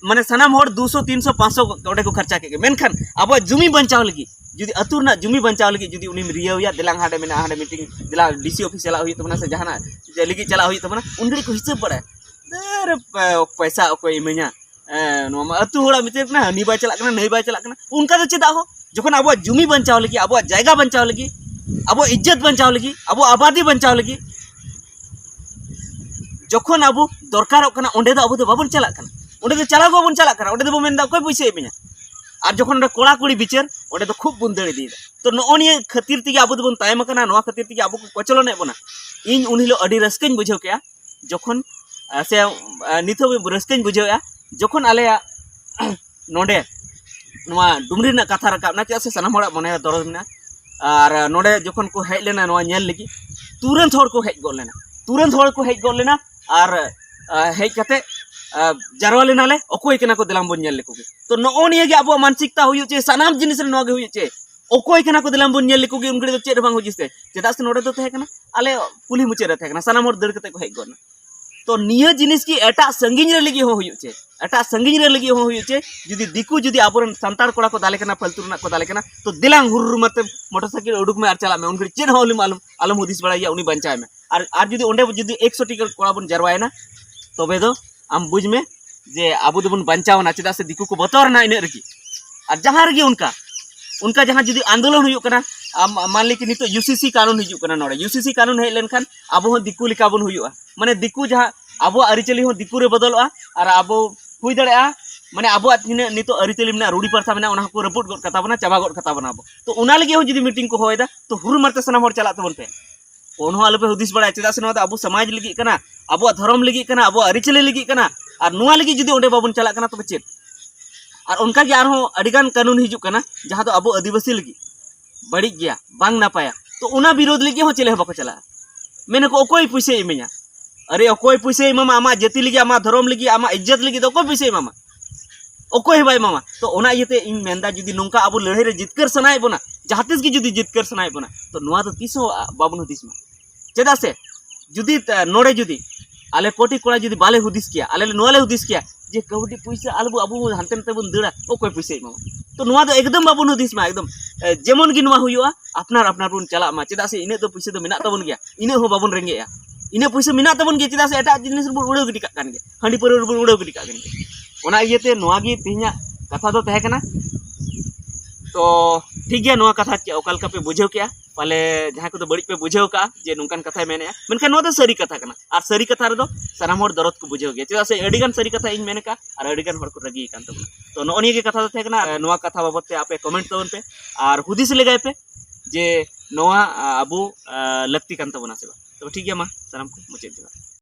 ᱢᱟᱱᱮ ᱥᱟᱱᱟᱢ ᱦᱚᱲ ᱫᱩᱥᱚ, ᱛᱤᱱᱥᱚ, ᱯᱟᱸᱪᱥᱚ ᱚᱸᱰᱮ ᱠᱚ ᱠᱷᱟᱨᱪᱟ ᱠᱮᱫ ᱜᱮ᱾ ᱢᱮᱱᱠᱷᱟᱱ ᱟᱵᱚᱣᱟᱜ ᱡᱩᱢᱤ ᱵᱟᱧᱪᱟᱣ ᱞᱟᱹᱜᱤᱫ, ᱡᱩᱫᱤ ᱟᱹᱛᱩ ᱨᱮᱱᱟᱜ ᱡᱩᱢᱤ ᱵᱟᱧᱪᱟᱣ ᱞᱟᱹᱜᱤᱫ ᱡᱩᱫᱤ ᱩᱱᱤᱢ ᱨᱤᱭᱟᱹᱣᱮᱭᱟ, ᱫᱮᱞᱟᱝ ᱦᱟᱸᱰᱮ ᱢᱮᱱᱟᱜᱼᱟ, ᱦᱟᱸᱰᱮ ᱢᱤᱴᱤᱝ, ᱫᱮᱞᱟ ᱰᱤᱥᱤ ᱚᱯᱷᱤᱥ ᱪᱟᱞᱟᱜ ᱦᱩᱭᱩᱜ ᱛᱟᱵᱚᱱᱟ, ᱥᱮ ᱡᱟᱦᱟᱱᱟᱜ ᱞᱟᱹᱜᱤᱫ ᱪᱟᱞᱟᱜ ᱦᱩᱭᱩᱜ ᱛᱟᱵᱚᱱᱟ, ᱩᱱ ᱜᱷᱟᱹᱲᱤᱡ ᱠᱚ ᱦᱤᱥᱟᱹᱵ ᱵᱟᱲᱟᱭᱟ, ᱫᱟᱹᱨ, ᱯᱚᱭᱥᱟ ᱚᱠᱚᱭ ᱤᱢᱟᱹᱧᱟ? ᱮᱸ, ᱱᱚᱣᱟ ᱢᱟ ᱟᱹᱛᱩ ᱦᱚᱲᱟᱜ ᱵᱤᱪᱟᱹᱨ ᱠᱟᱱᱟ, ᱦᱟᱹᱱᱤ ᱵᱟᱭ ᱪᱟᱞᱟᱜ ᱠᱟᱱᱟ, ᱱᱟᱹᱭ ᱵᱟᱭ ᱪᱟᱞᱟᱜ ᱠᱟᱱᱟ, ᱚᱱᱠᱟ ᱫᱚ ᱪᱮᱫᱟᱜ ᱦᱚᱸ? ᱡᱚᱠᱷᱚᱱ ᱟᱵᱚᱣᱟᱜ ᱡᱩᱢᱤ ᱵᱟᱧᱪᱟᱣ ᱞᱟᱹᱜᱤᱫ, ᱟᱵᱚᱣᱟᱜ ᱡᱟᱭᱜᱟ ᱵᱟᱧᱪᱟᱣ ᱞᱟᱹᱜᱤᱫ, ᱟᱵᱚᱣᱟᱜ ᱤᱡᱽᱡᱚᱛ ᱵᱟᱧᱪᱟᱣ ᱞᱟᱹᱜᱤᱫ, ᱟᱵᱚᱣᱟᱜ ᱟᱵᱟᱫᱤ ᱵᱟᱧᱪᱟᱣ ᱞᱟᱹᱜᱤᱫ, ᱡᱚᱠᱷᱚᱱ ᱟᱵᱚ ᱫᱚᱨᱠᱟᱨᱚᱜ ᱠᱟᱱᱟ, ᱚᱸᱰᱮ ᱫᱚ ᱟᱵᱚ ᱫᱚ ᱵᱟᱵᱚᱱ ᱪᱟᱞᱟᱜ ᱠᱟᱱᱟ᱾ ᱚᱸᱰᱮ ᱫᱚ ᱪᱟᱞᱟᱣ ᱜᱮ ᱵᱟᱵᱚᱱ ᱪᱟᱞᱟᱜ ᱠᱟᱱᱟ᱾ ᱚᱸᱰᱮ ᱫᱚᱵᱚᱱ ᱢᱮᱱᱫᱟ, "ᱚᱠᱚᱭ ᱯᱚᱭᱥᱟᱭ ᱤᱢᱟᱹᱧᱟ?" ᱟᱨ ᱡᱚᱠᱷᱚᱱ ᱚᱸᱰᱮ ᱠᱚᱲᱟ ᱠᱩᱲᱤ ᱵᱤᱪᱟᱹᱨ, ᱚᱸᱰᱮ ᱫᱚ ᱠᱷᱩᱵ ᱵᱚᱱ ᱫᱟᱹᱲ ᱤᱫᱤᱭᱮᱫᱟ᱾ ᱛᱚ ᱱᱚᱜᱼᱚ ᱱᱤᱭᱟᱹ ᱠᱷᱟᱹᱛᱤᱨ ᱛᱮᱜᱮ ᱟᱵᱚ ᱫᱚᱵᱚᱱ ᱛᱟᱭᱚᱢ ᱟᱠᱟᱱᱟ, ᱱᱚᱣᱟ ᱠᱷᱟᱹᱛᱤᱨ ᱛᱮᱜᱮ ᱟᱵᱚ ᱠᱚ ᱠᱚᱪᱞᱚᱱᱮᱫ ᱵᱚᱱᱟ᱾ ᱤᱧ ᱩᱱ ᱦᱤᱞᱳᱜ ᱟᱹᱰᱤ ᱨᱟᱹᱥᱠᱟᱹᱧ ᱵᱩᱡᱷᱟᱹᱣ ᱠᱮᱜᱼᱟ, ᱡᱚᱠᱷᱚᱱ ᱟᱸ, ᱥᱮ ᱟᱸ, ᱱᱤᱛ ᱦᱚᱸ ᱨᱟᱹᱥᱠᱟᱹᱧ ᱵᱩᱡᱷᱟᱹᱣᱮᱜᱼᱟ, ᱡᱚᱠᱷᱚᱱ ᱟᱞᱮᱭᱟᱜ ᱱᱚᱰᱮ ᱱᱚᱣᱟ ᱰᱩᱢᱨᱤ ᱨᱮᱱᱟᱜ ᱠᱟᱛᱷᱟ ᱨᱟᱠᱟᱵ ᱮᱱᱟ, ᱪᱮᱫᱟᱜ ᱥᱮ ᱥᱟᱱᱟᱢ ᱦᱚᱲᱟᱜ ᱢᱚᱱᱮ ᱨᱮ ᱫᱚᱨᱚᱫ ᱢᱮᱱᱟᱜᱼᱟ᱾ ᱟᱨ ᱱᱚᱰᱮ ᱡᱚᱠᱷᱚᱱ ᱠᱚ ᱦᱮᱡ ᱞᱮᱱᱟ ᱱᱚᱣᱟ ᱧᱮᱞ ᱞᱟᱹᱜᱤᱫ, ᱛᱩᱨᱟᱹᱱᱛ ᱦᱚᱲ ᱠᱚ ᱦᱮᱡ ᱜᱚᱫ ᱞᱮᱱᱟ, ᱛᱩᱨᱟᱹᱱᱛ ᱦᱚᱲ ᱠᱚ ᱦᱮᱡ ᱜᱚᱫ ᱞᱮᱱᱟ᱾ ᱟᱨ ᱟᱸ, ᱦᱮᱡ ᱠᱟᱛᱮ ᱟᱸ, ᱡᱟᱨᱣᱟ ᱞᱮᱱᱟᱞᱮ, ᱚᱠᱚᱭ ᱠᱟᱱᱟ ᱠᱚ, ᱫᱮᱞᱟᱢ ᱵᱚᱱ ᱧᱮᱞ ᱞᱮᱠᱚ ᱜᱮ᱾ ᱛᱚ ᱱᱚᱜᱼᱚ ᱱᱤᱭᱟᱹ ᱜᱮ ᱟᱵᱚᱣᱟᱜ ᱢᱟᱱᱥᱤᱠᱛᱟ ᱦᱩᱭᱩᱜ ᱪᱮ, ᱥᱟᱱᱟᱢ ᱡᱤᱱᱤᱥ ᱨᱮ ᱱᱚᱣᱟ ᱜᱮ ᱦᱩᱭᱩᱜ ᱪᱮ, ᱚᱠᱚᱭ ᱠᱟᱱᱟ ᱠᱚ, ᱫᱮᱞᱟᱢ ᱵᱚᱱ ᱧᱮᱞ ᱞᱮᱠᱚ ᱜᱮ᱾ ᱩᱱ ᱜᱷᱟᱹᱲᱤᱡ ᱫᱚ ᱪᱮᱫ ᱦᱚᱸ ᱵᱟᱝ ᱦᱩᱫᱤᱥ ᱛᱮ, ᱪᱮᱫᱟᱜ ᱥᱮ ᱱᱚᱰᱮ ᱫᱚ ᱛᱟᱦᱮᱸ ᱠᱟᱱᱟ ᱟᱞᱮ ᱠᱩᱞᱦᱤ ᱢᱩᱪᱟᱹᱫ ᱨᱮ ᱛᱟᱦᱮᱸ ᱠᱟᱱᱟ, ᱥᱟᱱᱟᱢ ᱦᱚᱲ ᱫᱟᱹᱲ ᱠᱟᱛᱮ ᱠᱚ ᱦᱮᱡ ᱜᱚᱫ ᱮᱱᱟ᱾ ᱛᱚ ᱱᱤᱭᱟᱹ ᱡᱤᱱᱤᱥ ᱜᱮ ᱮᱴᱟᱜ ᱥᱟᱺᱜᱤᱧ ᱨᱮ ᱞᱟᱹᱜᱤᱫ ᱦᱚᱸ ᱦᱩᱭᱩᱜ ᱪᱮ, ᱮᱴᱟᱜ ᱥᱟᱺᱜᱤᱧ ᱨᱮ ᱞᱟᱹᱜᱤᱫ ᱦᱚᱸ ᱦᱩᱭᱩᱜ ᱪᱮ, ᱡᱩᱫᱤ ᱫᱤᱠᱩ ᱡᱩᱫᱤ ᱟᱵᱚᱨᱮᱱ ᱥᱟᱱᱛᱟᱲ ᱠᱚᱲᱟ ᱠᱚ ᱫᱟᱞᱮ ᱠᱟᱱᱟ, ᱯᱷᱟᱞᱛᱩ ᱨᱮᱱᱟᱜ ᱠᱚ ᱫᱟᱞᱮ ᱠᱟᱱᱟ, ᱛᱚ ᱫᱮᱞᱟᱝ ᱦᱩᱨ ᱦᱩᱨ ᱢᱟᱛᱮ ᱢᱚᱴᱚᱨ ᱥᱟᱭᱠᱮᱞ ᱩᱰᱩᱠ ᱢᱮ ᱟᱨ ᱪᱟᱞᱟᱜ ᱢᱮ᱾ ᱩᱱ ᱜᱷᱟᱹᱲᱤᱡ ᱪᱮᱫ ᱦᱚᱸ ᱟᱞᱚᱢ, ᱟᱞᱚᱢ, ᱟᱞᱚᱢ ᱦᱩᱫᱤᱥ ᱵᱟᱲᱟᱭᱟ, ᱩᱱᱤ ᱵᱟᱧᱪᱟᱣ ᱮ ᱢᱮ᱾ ᱟᱨ, ᱟᱨ ᱡᱩᱫᱤ ᱚᱸᱰᱮ ᱡᱩᱫᱤ ᱮᱠᱥᱚ ᱴᱤ ᱠᱚᱲᱟ ᱵᱚᱱ ᱡᱟᱨᱣᱟᱭᱮᱱᱟ, ᱛᱚᱵᱮ ᱫᱚ ᱟᱢ ᱵᱩᱡᱽ ᱢᱮ ᱡᱮ ᱟᱵᱚ ᱫᱚᱵᱚᱱ ᱵᱟᱧᱪᱟᱣ ᱮᱱᱟ, ᱪᱮᱫᱟᱜ ᱥᱮ ᱫᱤᱠᱩ ᱠᱚ ᱵᱚᱛᱚᱨ ᱮᱱᱟ ᱤᱱᱟᱹᱜ ᱨᱮᱜᱮ᱾ ᱟᱨ ᱡᱟᱦᱟᱸ ᱨᱮᱜᱮ ᱚᱱᱠᱟ, ᱚᱱᱠᱟ ᱡᱟᱦᱟᱸ ᱡᱩᱫᱤ ᱟᱱᱫᱳᱞᱚᱱ ᱦᱩᱭᱩᱜ ᱠᱟᱱᱟ, ᱟᱢ, ᱢᱟᱱ ᱞᱮ ᱠᱤ ᱱᱤᱛᱚᱜ ᱭᱩ ᱥᱤ ᱥᱤ ᱠᱟᱹᱱᱩᱱ ᱦᱤᱡᱩᱜ ᱠᱟᱱᱟ, ᱱᱚᱰᱮ ᱭᱩ ᱥᱤ ᱥᱤ ᱠᱟᱹᱱᱩᱱ ᱦᱮᱡ ᱞᱮᱱᱠᱷᱟᱱ ᱟᱵᱚ ᱦᱚᱸ ᱫᱤᱠᱩ ᱞᱮᱠᱟ ᱵᱚᱱ ᱦᱩᱭᱩᱜᱼᱟ᱾ ᱢᱟᱱᱮ ᱫᱤᱠᱩ ᱡᱟᱦᱟᱸ ᱟᱵᱚᱣᱟᱜ ᱟᱹᱨᱤᱪᱟᱹᱞᱤ ᱦᱚᱸ ᱫᱤᱠᱩ ᱨᱮ ᱵᱚᱫᱚᱞᱚᱜᱼᱟ, ᱟᱨ ᱟᱵᱚ ᱦᱩᱭ ᱫᱟᱲᱮᱭᱟᱜᱼᱟ, ᱢᱟᱱᱮ ᱟᱵᱚᱣᱟᱜ ᱛᱤᱱᱟᱹᱜ ᱱᱤᱛᱚᱜ ᱟᱹᱨᱤᱪᱟᱹᱞᱤ ᱢᱮᱱᱟᱜᱼᱟ, ᱨᱩᱲᱤ ᱯᱨᱚᱛᱷᱟ ᱢᱮᱱᱟᱜᱼᱟ, ᱚᱱᱟ ᱦᱚᱸᱠᱚ ᱨᱟᱹᱯᱩᱫ ᱜᱚᱫ ᱠᱟᱛᱟ ᱵᱚᱱᱟ, ᱪᱟᱵᱟ ᱜᱚᱫ ᱠᱟᱛᱟ ᱵᱚᱱᱟ ᱟᱵᱚ᱾ ᱛᱚ ᱚᱱᱟ ᱞᱟᱹᱜᱤᱫ ᱦᱚᱸ ᱡᱩᱫᱤ ᱢᱤᱴᱤᱝ ᱠᱚ ᱦᱚᱦᱚᱭᱮᱫᱟ, ᱛᱚ ᱦᱩᱨ ᱢᱟᱨᱛᱮ ᱥᱟᱱᱟᱢ ᱦᱚᱲ ᱪᱟᱞᱟᱜ ᱛᱟᱵᱚᱱ ᱯᱮ᱾ ᱠᱳᱱᱳ ᱦᱚᱸ ᱟᱞᱚᱯᱮ ᱦᱩᱫᱤᱥ ᱵᱟᱲᱟᱭᱟ, ᱪᱮᱫᱟᱜ ᱥᱮ ᱱᱚᱣᱟ ᱫᱚ ᱟᱵᱚ ᱥᱚᱢᱟᱡᱽ ᱞᱟᱹᱜᱤᱫ ᱠᱟᱱᱟ, ᱟᱵᱚᱣᱟᱜ ᱫᱷᱚᱨᱚᱢ ᱞᱟᱹᱜᱤᱫ ᱠᱟᱱᱟ, ᱟᱵᱚᱣᱟᱜ ᱟᱹᱨᱤᱪᱟᱹᱞᱤ ᱞᱟᱹᱜᱤᱫ ᱠᱟᱱᱟ᱾ ᱟᱨ ᱱᱚᱣᱟ ᱞᱟᱹᱜᱤᱫ ᱡᱩᱫᱤ ᱚᱸᱰᱮ ᱵᱟᱵᱚᱱ ᱪᱟᱞᱟᱜ ᱠᱟᱱᱟ, ᱛᱚᱵᱮ ᱪᱮᱫ? ᱟᱨ ᱚᱱᱠᱟ ᱜᱮ ᱟᱨᱦᱚᱸ ᱟᱹᱰᱤᱜᱟᱱ ᱠᱟᱹᱱᱩᱱ ᱦᱤᱡᱩᱜ ᱠᱟᱱᱟ, ᱡᱟᱦᱟᱸ ᱫᱚ ᱟᱵᱚ ᱟᱹᱫᱤᱵᱟᱹᱥᱤ ᱞᱟᱹᱜᱤᱫ ᱵᱟᱹᱲᱤᱡ ᱜᱮᱭᱟ, ᱵᱟᱝ ᱱᱟᱯᱟᱭᱟ᱾ ᱛᱚ ᱚᱱᱟ ᱵᱤᱨᱳᱫᱷ ᱞᱟᱹᱜᱤᱫ ᱦᱚᱸ ᱪᱮᱞᱮ ᱦᱚᱸ ᱵᱟᱠᱚ ᱪᱟᱞᱟᱜᱼᱟ᱾ ᱢᱮᱱᱟᱠᱚ, "ᱚᱠᱚᱭ ᱯᱩᱭᱥᱟᱹᱭ ᱤᱢᱟᱹᱧᱟ?" ᱟᱨᱮ, ᱚᱠᱚᱭ ᱯᱩᱭᱥᱟᱹᱭ ᱮᱢᱟᱢᱟ? ᱟᱢᱟᱜ ᱡᱟᱹᱛᱤ ᱞᱟᱹᱜᱤᱫ, ᱟᱢᱟᱜ ᱫᱷᱚᱨᱚᱢ ᱞᱟᱹᱜᱤᱫ, ᱟᱢᱟᱜ ᱤᱡᱽᱡᱚᱛ ᱞᱟᱹᱜᱤᱫ ᱫᱚ ᱚᱠᱚᱭ ᱯᱩᱭᱥᱟᱹᱭ ᱮᱢᱟᱢᱟ? ᱚᱠᱚᱭ ᱦᱚᱸ ᱵᱟᱭ ᱮᱢᱟᱢᱟ᱾ ᱛᱚ ᱚᱱᱟ ᱤᱭᱟᱹᱛᱮ ᱤᱧ ᱢᱮᱱᱫᱟ, ᱡᱩᱫᱤ ᱱᱚᱝᱠᱟ ᱟᱵᱚ ᱞᱟᱹᱲᱦᱟᱹᱭ ᱨᱮ ᱡᱤᱛᱠᱟᱹᱨ ᱥᱟᱱᱟᱭᱮᱫ ᱵᱚᱱᱟ, ᱡᱟᱦᱟᱸ ᱛᱤᱥ ᱜᱮ ᱡᱩᱫᱤ ᱡᱤᱛᱠᱟᱹᱨ ᱥᱟᱱᱟᱭᱮᱫ ᱵᱚᱱᱟ, ᱛᱚ ᱱᱚᱣᱟ ᱫᱚ ᱛᱤᱥ ᱦᱚᱸ ᱵᱟᱵᱚᱱ ᱦᱩᱫᱤᱥ ᱢᱟ᱾ ᱪᱮᱫᱟᱜ ᱥᱮ ᱡᱩᱫᱤ, ᱮ, ᱱᱚᱰᱮ ᱡᱩᱫᱤ ᱟᱞᱮ ᱠᱚᱴᱤ ᱠᱚᱲᱟ ᱡᱩᱫᱤ ᱵᱟᱞᱮ ᱦᱩᱫᱤᱥ ᱠᱮᱭᱟ, ᱟᱞᱮ ᱞᱮ, ᱱᱚᱣᱟ ᱞᱮ ᱦᱩᱫᱤᱥ ᱠᱮᱭᱟ ᱡᱮ ᱠᱟᱹᱣᱰᱤ ᱯᱩᱭᱥᱟᱹ ᱟᱞᱚ ᱵᱚ, ᱟᱵᱚ ᱵᱚ ᱦᱟᱱᱛᱮ ᱱᱟᱛᱮ ᱵᱚᱱ ᱫᱟᱹᱲᱟ, ᱚᱠᱚᱭ ᱯᱩᱭᱥᱟᱹᱭ ᱮᱢᱟᱢᱟ? ᱛᱚ ᱱᱚᱣᱟ ᱫᱚ ᱮᱠᱫᱚᱢ ᱵᱟᱵᱚᱱ ᱦᱩᱫᱤᱥ ᱢᱟ, ᱮᱠᱫᱚᱢ, ᱮ, ᱡᱮᱢᱚᱱ ᱜᱮ ᱱᱚᱣᱟ ᱦᱩᱭᱩᱜᱼᱟ, ᱟᱯᱱᱟᱨ ᱟᱯᱱᱟᱨ ᱵᱚᱱ ᱪᱟᱞᱟᱜ ᱢᱟ᱾ ᱪᱮᱫᱟᱜ ᱥᱮ ᱤᱱᱟᱹᱜ ᱫᱚ ᱯᱩᱭᱥᱟᱹ ᱫᱚ ᱢᱮᱱᱟᱜ ᱛᱟᱵᱚᱱ ᱜᱮᱭᱟ, ᱤᱱᱟᱹᱜ ᱦᱚᱸ ᱵᱟᱵᱚᱱ ᱨᱮᱸᱜᱮᱡᱼᱟ᱾ ᱤᱱᱟᱹᱜ ᱯᱩᱭᱥᱟᱹ ᱢᱮᱱᱟᱜ ᱛᱟᱵᱚᱱ ᱜᱮᱭᱟ, ᱪᱮᱫᱟᱜ ᱥᱮ ᱮᱴᱟᱜ ᱡᱤᱱᱤᱥ ᱨᱮᱵᱚᱱ ᱩᱲᱟᱹᱣ ᱜᱤᱰᱤ ᱠᱟᱜ ᱠᱟᱱ ᱜᱮᱭᱟ, ᱦᱟᱺᱰᱤ ᱯᱟᱹᱣᱨᱟᱹ ᱨᱮᱵᱚᱱ ᱩᱲᱟᱹᱣ ᱜᱤᱰᱤ ᱠᱟᱜ ᱠᱟᱱ ᱜᱮᱭᱟ᱾ ᱚᱱᱟ ᱤᱭᱟᱹᱛᱮ ᱱᱚᱣᱟ ᱜᱮ ᱛᱮᱦᱮᱧᱟᱜ ᱠᱟᱛᱷᱟ ᱫᱚ ᱛᱟᱦᱮᱸ ᱠᱟᱱᱟ᱾ ᱛᱚ ᱴᱷᱤᱠ ᱜᱮᱭᱟ, ᱱᱚᱣᱟ ᱠᱟᱛᱷᱟ ᱪᱮᱫ ᱚᱠᱟ ᱞᱮᱠᱟ ᱯᱮ ᱵᱩᱡᱷᱟᱹᱣ ᱠᱮᱜᱼᱟ? ᱯᱟᱞᱮ ᱡᱟᱦᱟᱸᱭ ᱠᱚᱫᱚ ᱵᱟᱹᱲᱤᱡ ᱯᱮ ᱵᱩᱡᱷᱟᱹᱣ ᱠᱟᱜᱼᱟ ᱡᱮ ᱱᱚᱝᱠᱟᱱ ᱠᱟᱛᱷᱟᱭ ᱢᱮᱱᱮᱜᱼᱟ, ᱢᱮᱱᱠᱷᱟᱱ ᱱᱚᱣᱟ ᱫᱚ ᱥᱟᱹᱨᱤ ᱠᱟᱛᱷᱟ ᱠᱟᱱᱟ᱾ ᱟᱨ ᱥᱟᱹᱨᱤ ᱠᱟᱛᱷᱟ ᱨᱮᱫᱚ ᱥᱟᱱᱟᱢ ᱦᱚᱲ ᱫᱚᱨᱚᱫ ᱠᱚ ᱵᱩᱡᱷᱟᱹᱣ ᱜᱮᱭᱟ, ᱪᱮᱫᱟᱜ ᱥᱮ ᱟᱹᱰᱤᱜᱟᱱ ᱥᱟᱹᱨᱤ ᱠᱟᱛᱷᱟ ᱤᱧ ᱢᱮᱱ ᱠᱟᱜᱼᱟ ᱟᱨ ᱟᱹᱰᱤᱜᱟᱱ ᱦᱚᱲ ᱠᱚ ᱨᱟᱹᱜᱤ ᱟᱠᱟᱱ ᱛᱟᱵᱚᱱᱟ᱾ ᱛᱚ ᱱᱚᱜᱼᱚ ᱱᱤᱭᱟᱹ ᱜᱮ ᱠᱟᱛᱷᱟ ᱫᱚ ᱛᱟᱦᱮᱸ ᱠᱟᱱᱟ᱾ ᱱᱚᱣᱟ ᱠᱟᱛᱷᱟ ᱵᱟᱵᱚᱫ ᱛᱮ ᱟᱯᱮ ᱠᱚᱢᱮᱱᱴ ᱛᱟᱵᱚᱱ ᱯᱮ ᱟᱨ ᱦᱩᱫᱤᱥ ᱞᱮᱜᱟᱭ ᱯᱮ ᱡᱮ ᱱᱚᱣᱟ ᱟᱵᱚ ᱞᱟᱹᱠᱛᱤ ᱠᱟᱱ ᱛᱟᱵᱚᱱᱟ ᱥᱮ ᱵᱟᱝ᱾ ᱛᱚ ᱴᱷᱤᱠ ᱜᱮᱭᱟ, ᱢᱟ ᱥᱟᱱᱟᱢ ᱠᱚ ᱢᱩᱪᱟᱹᱫ ᱡᱚᱦᱟᱨ᱾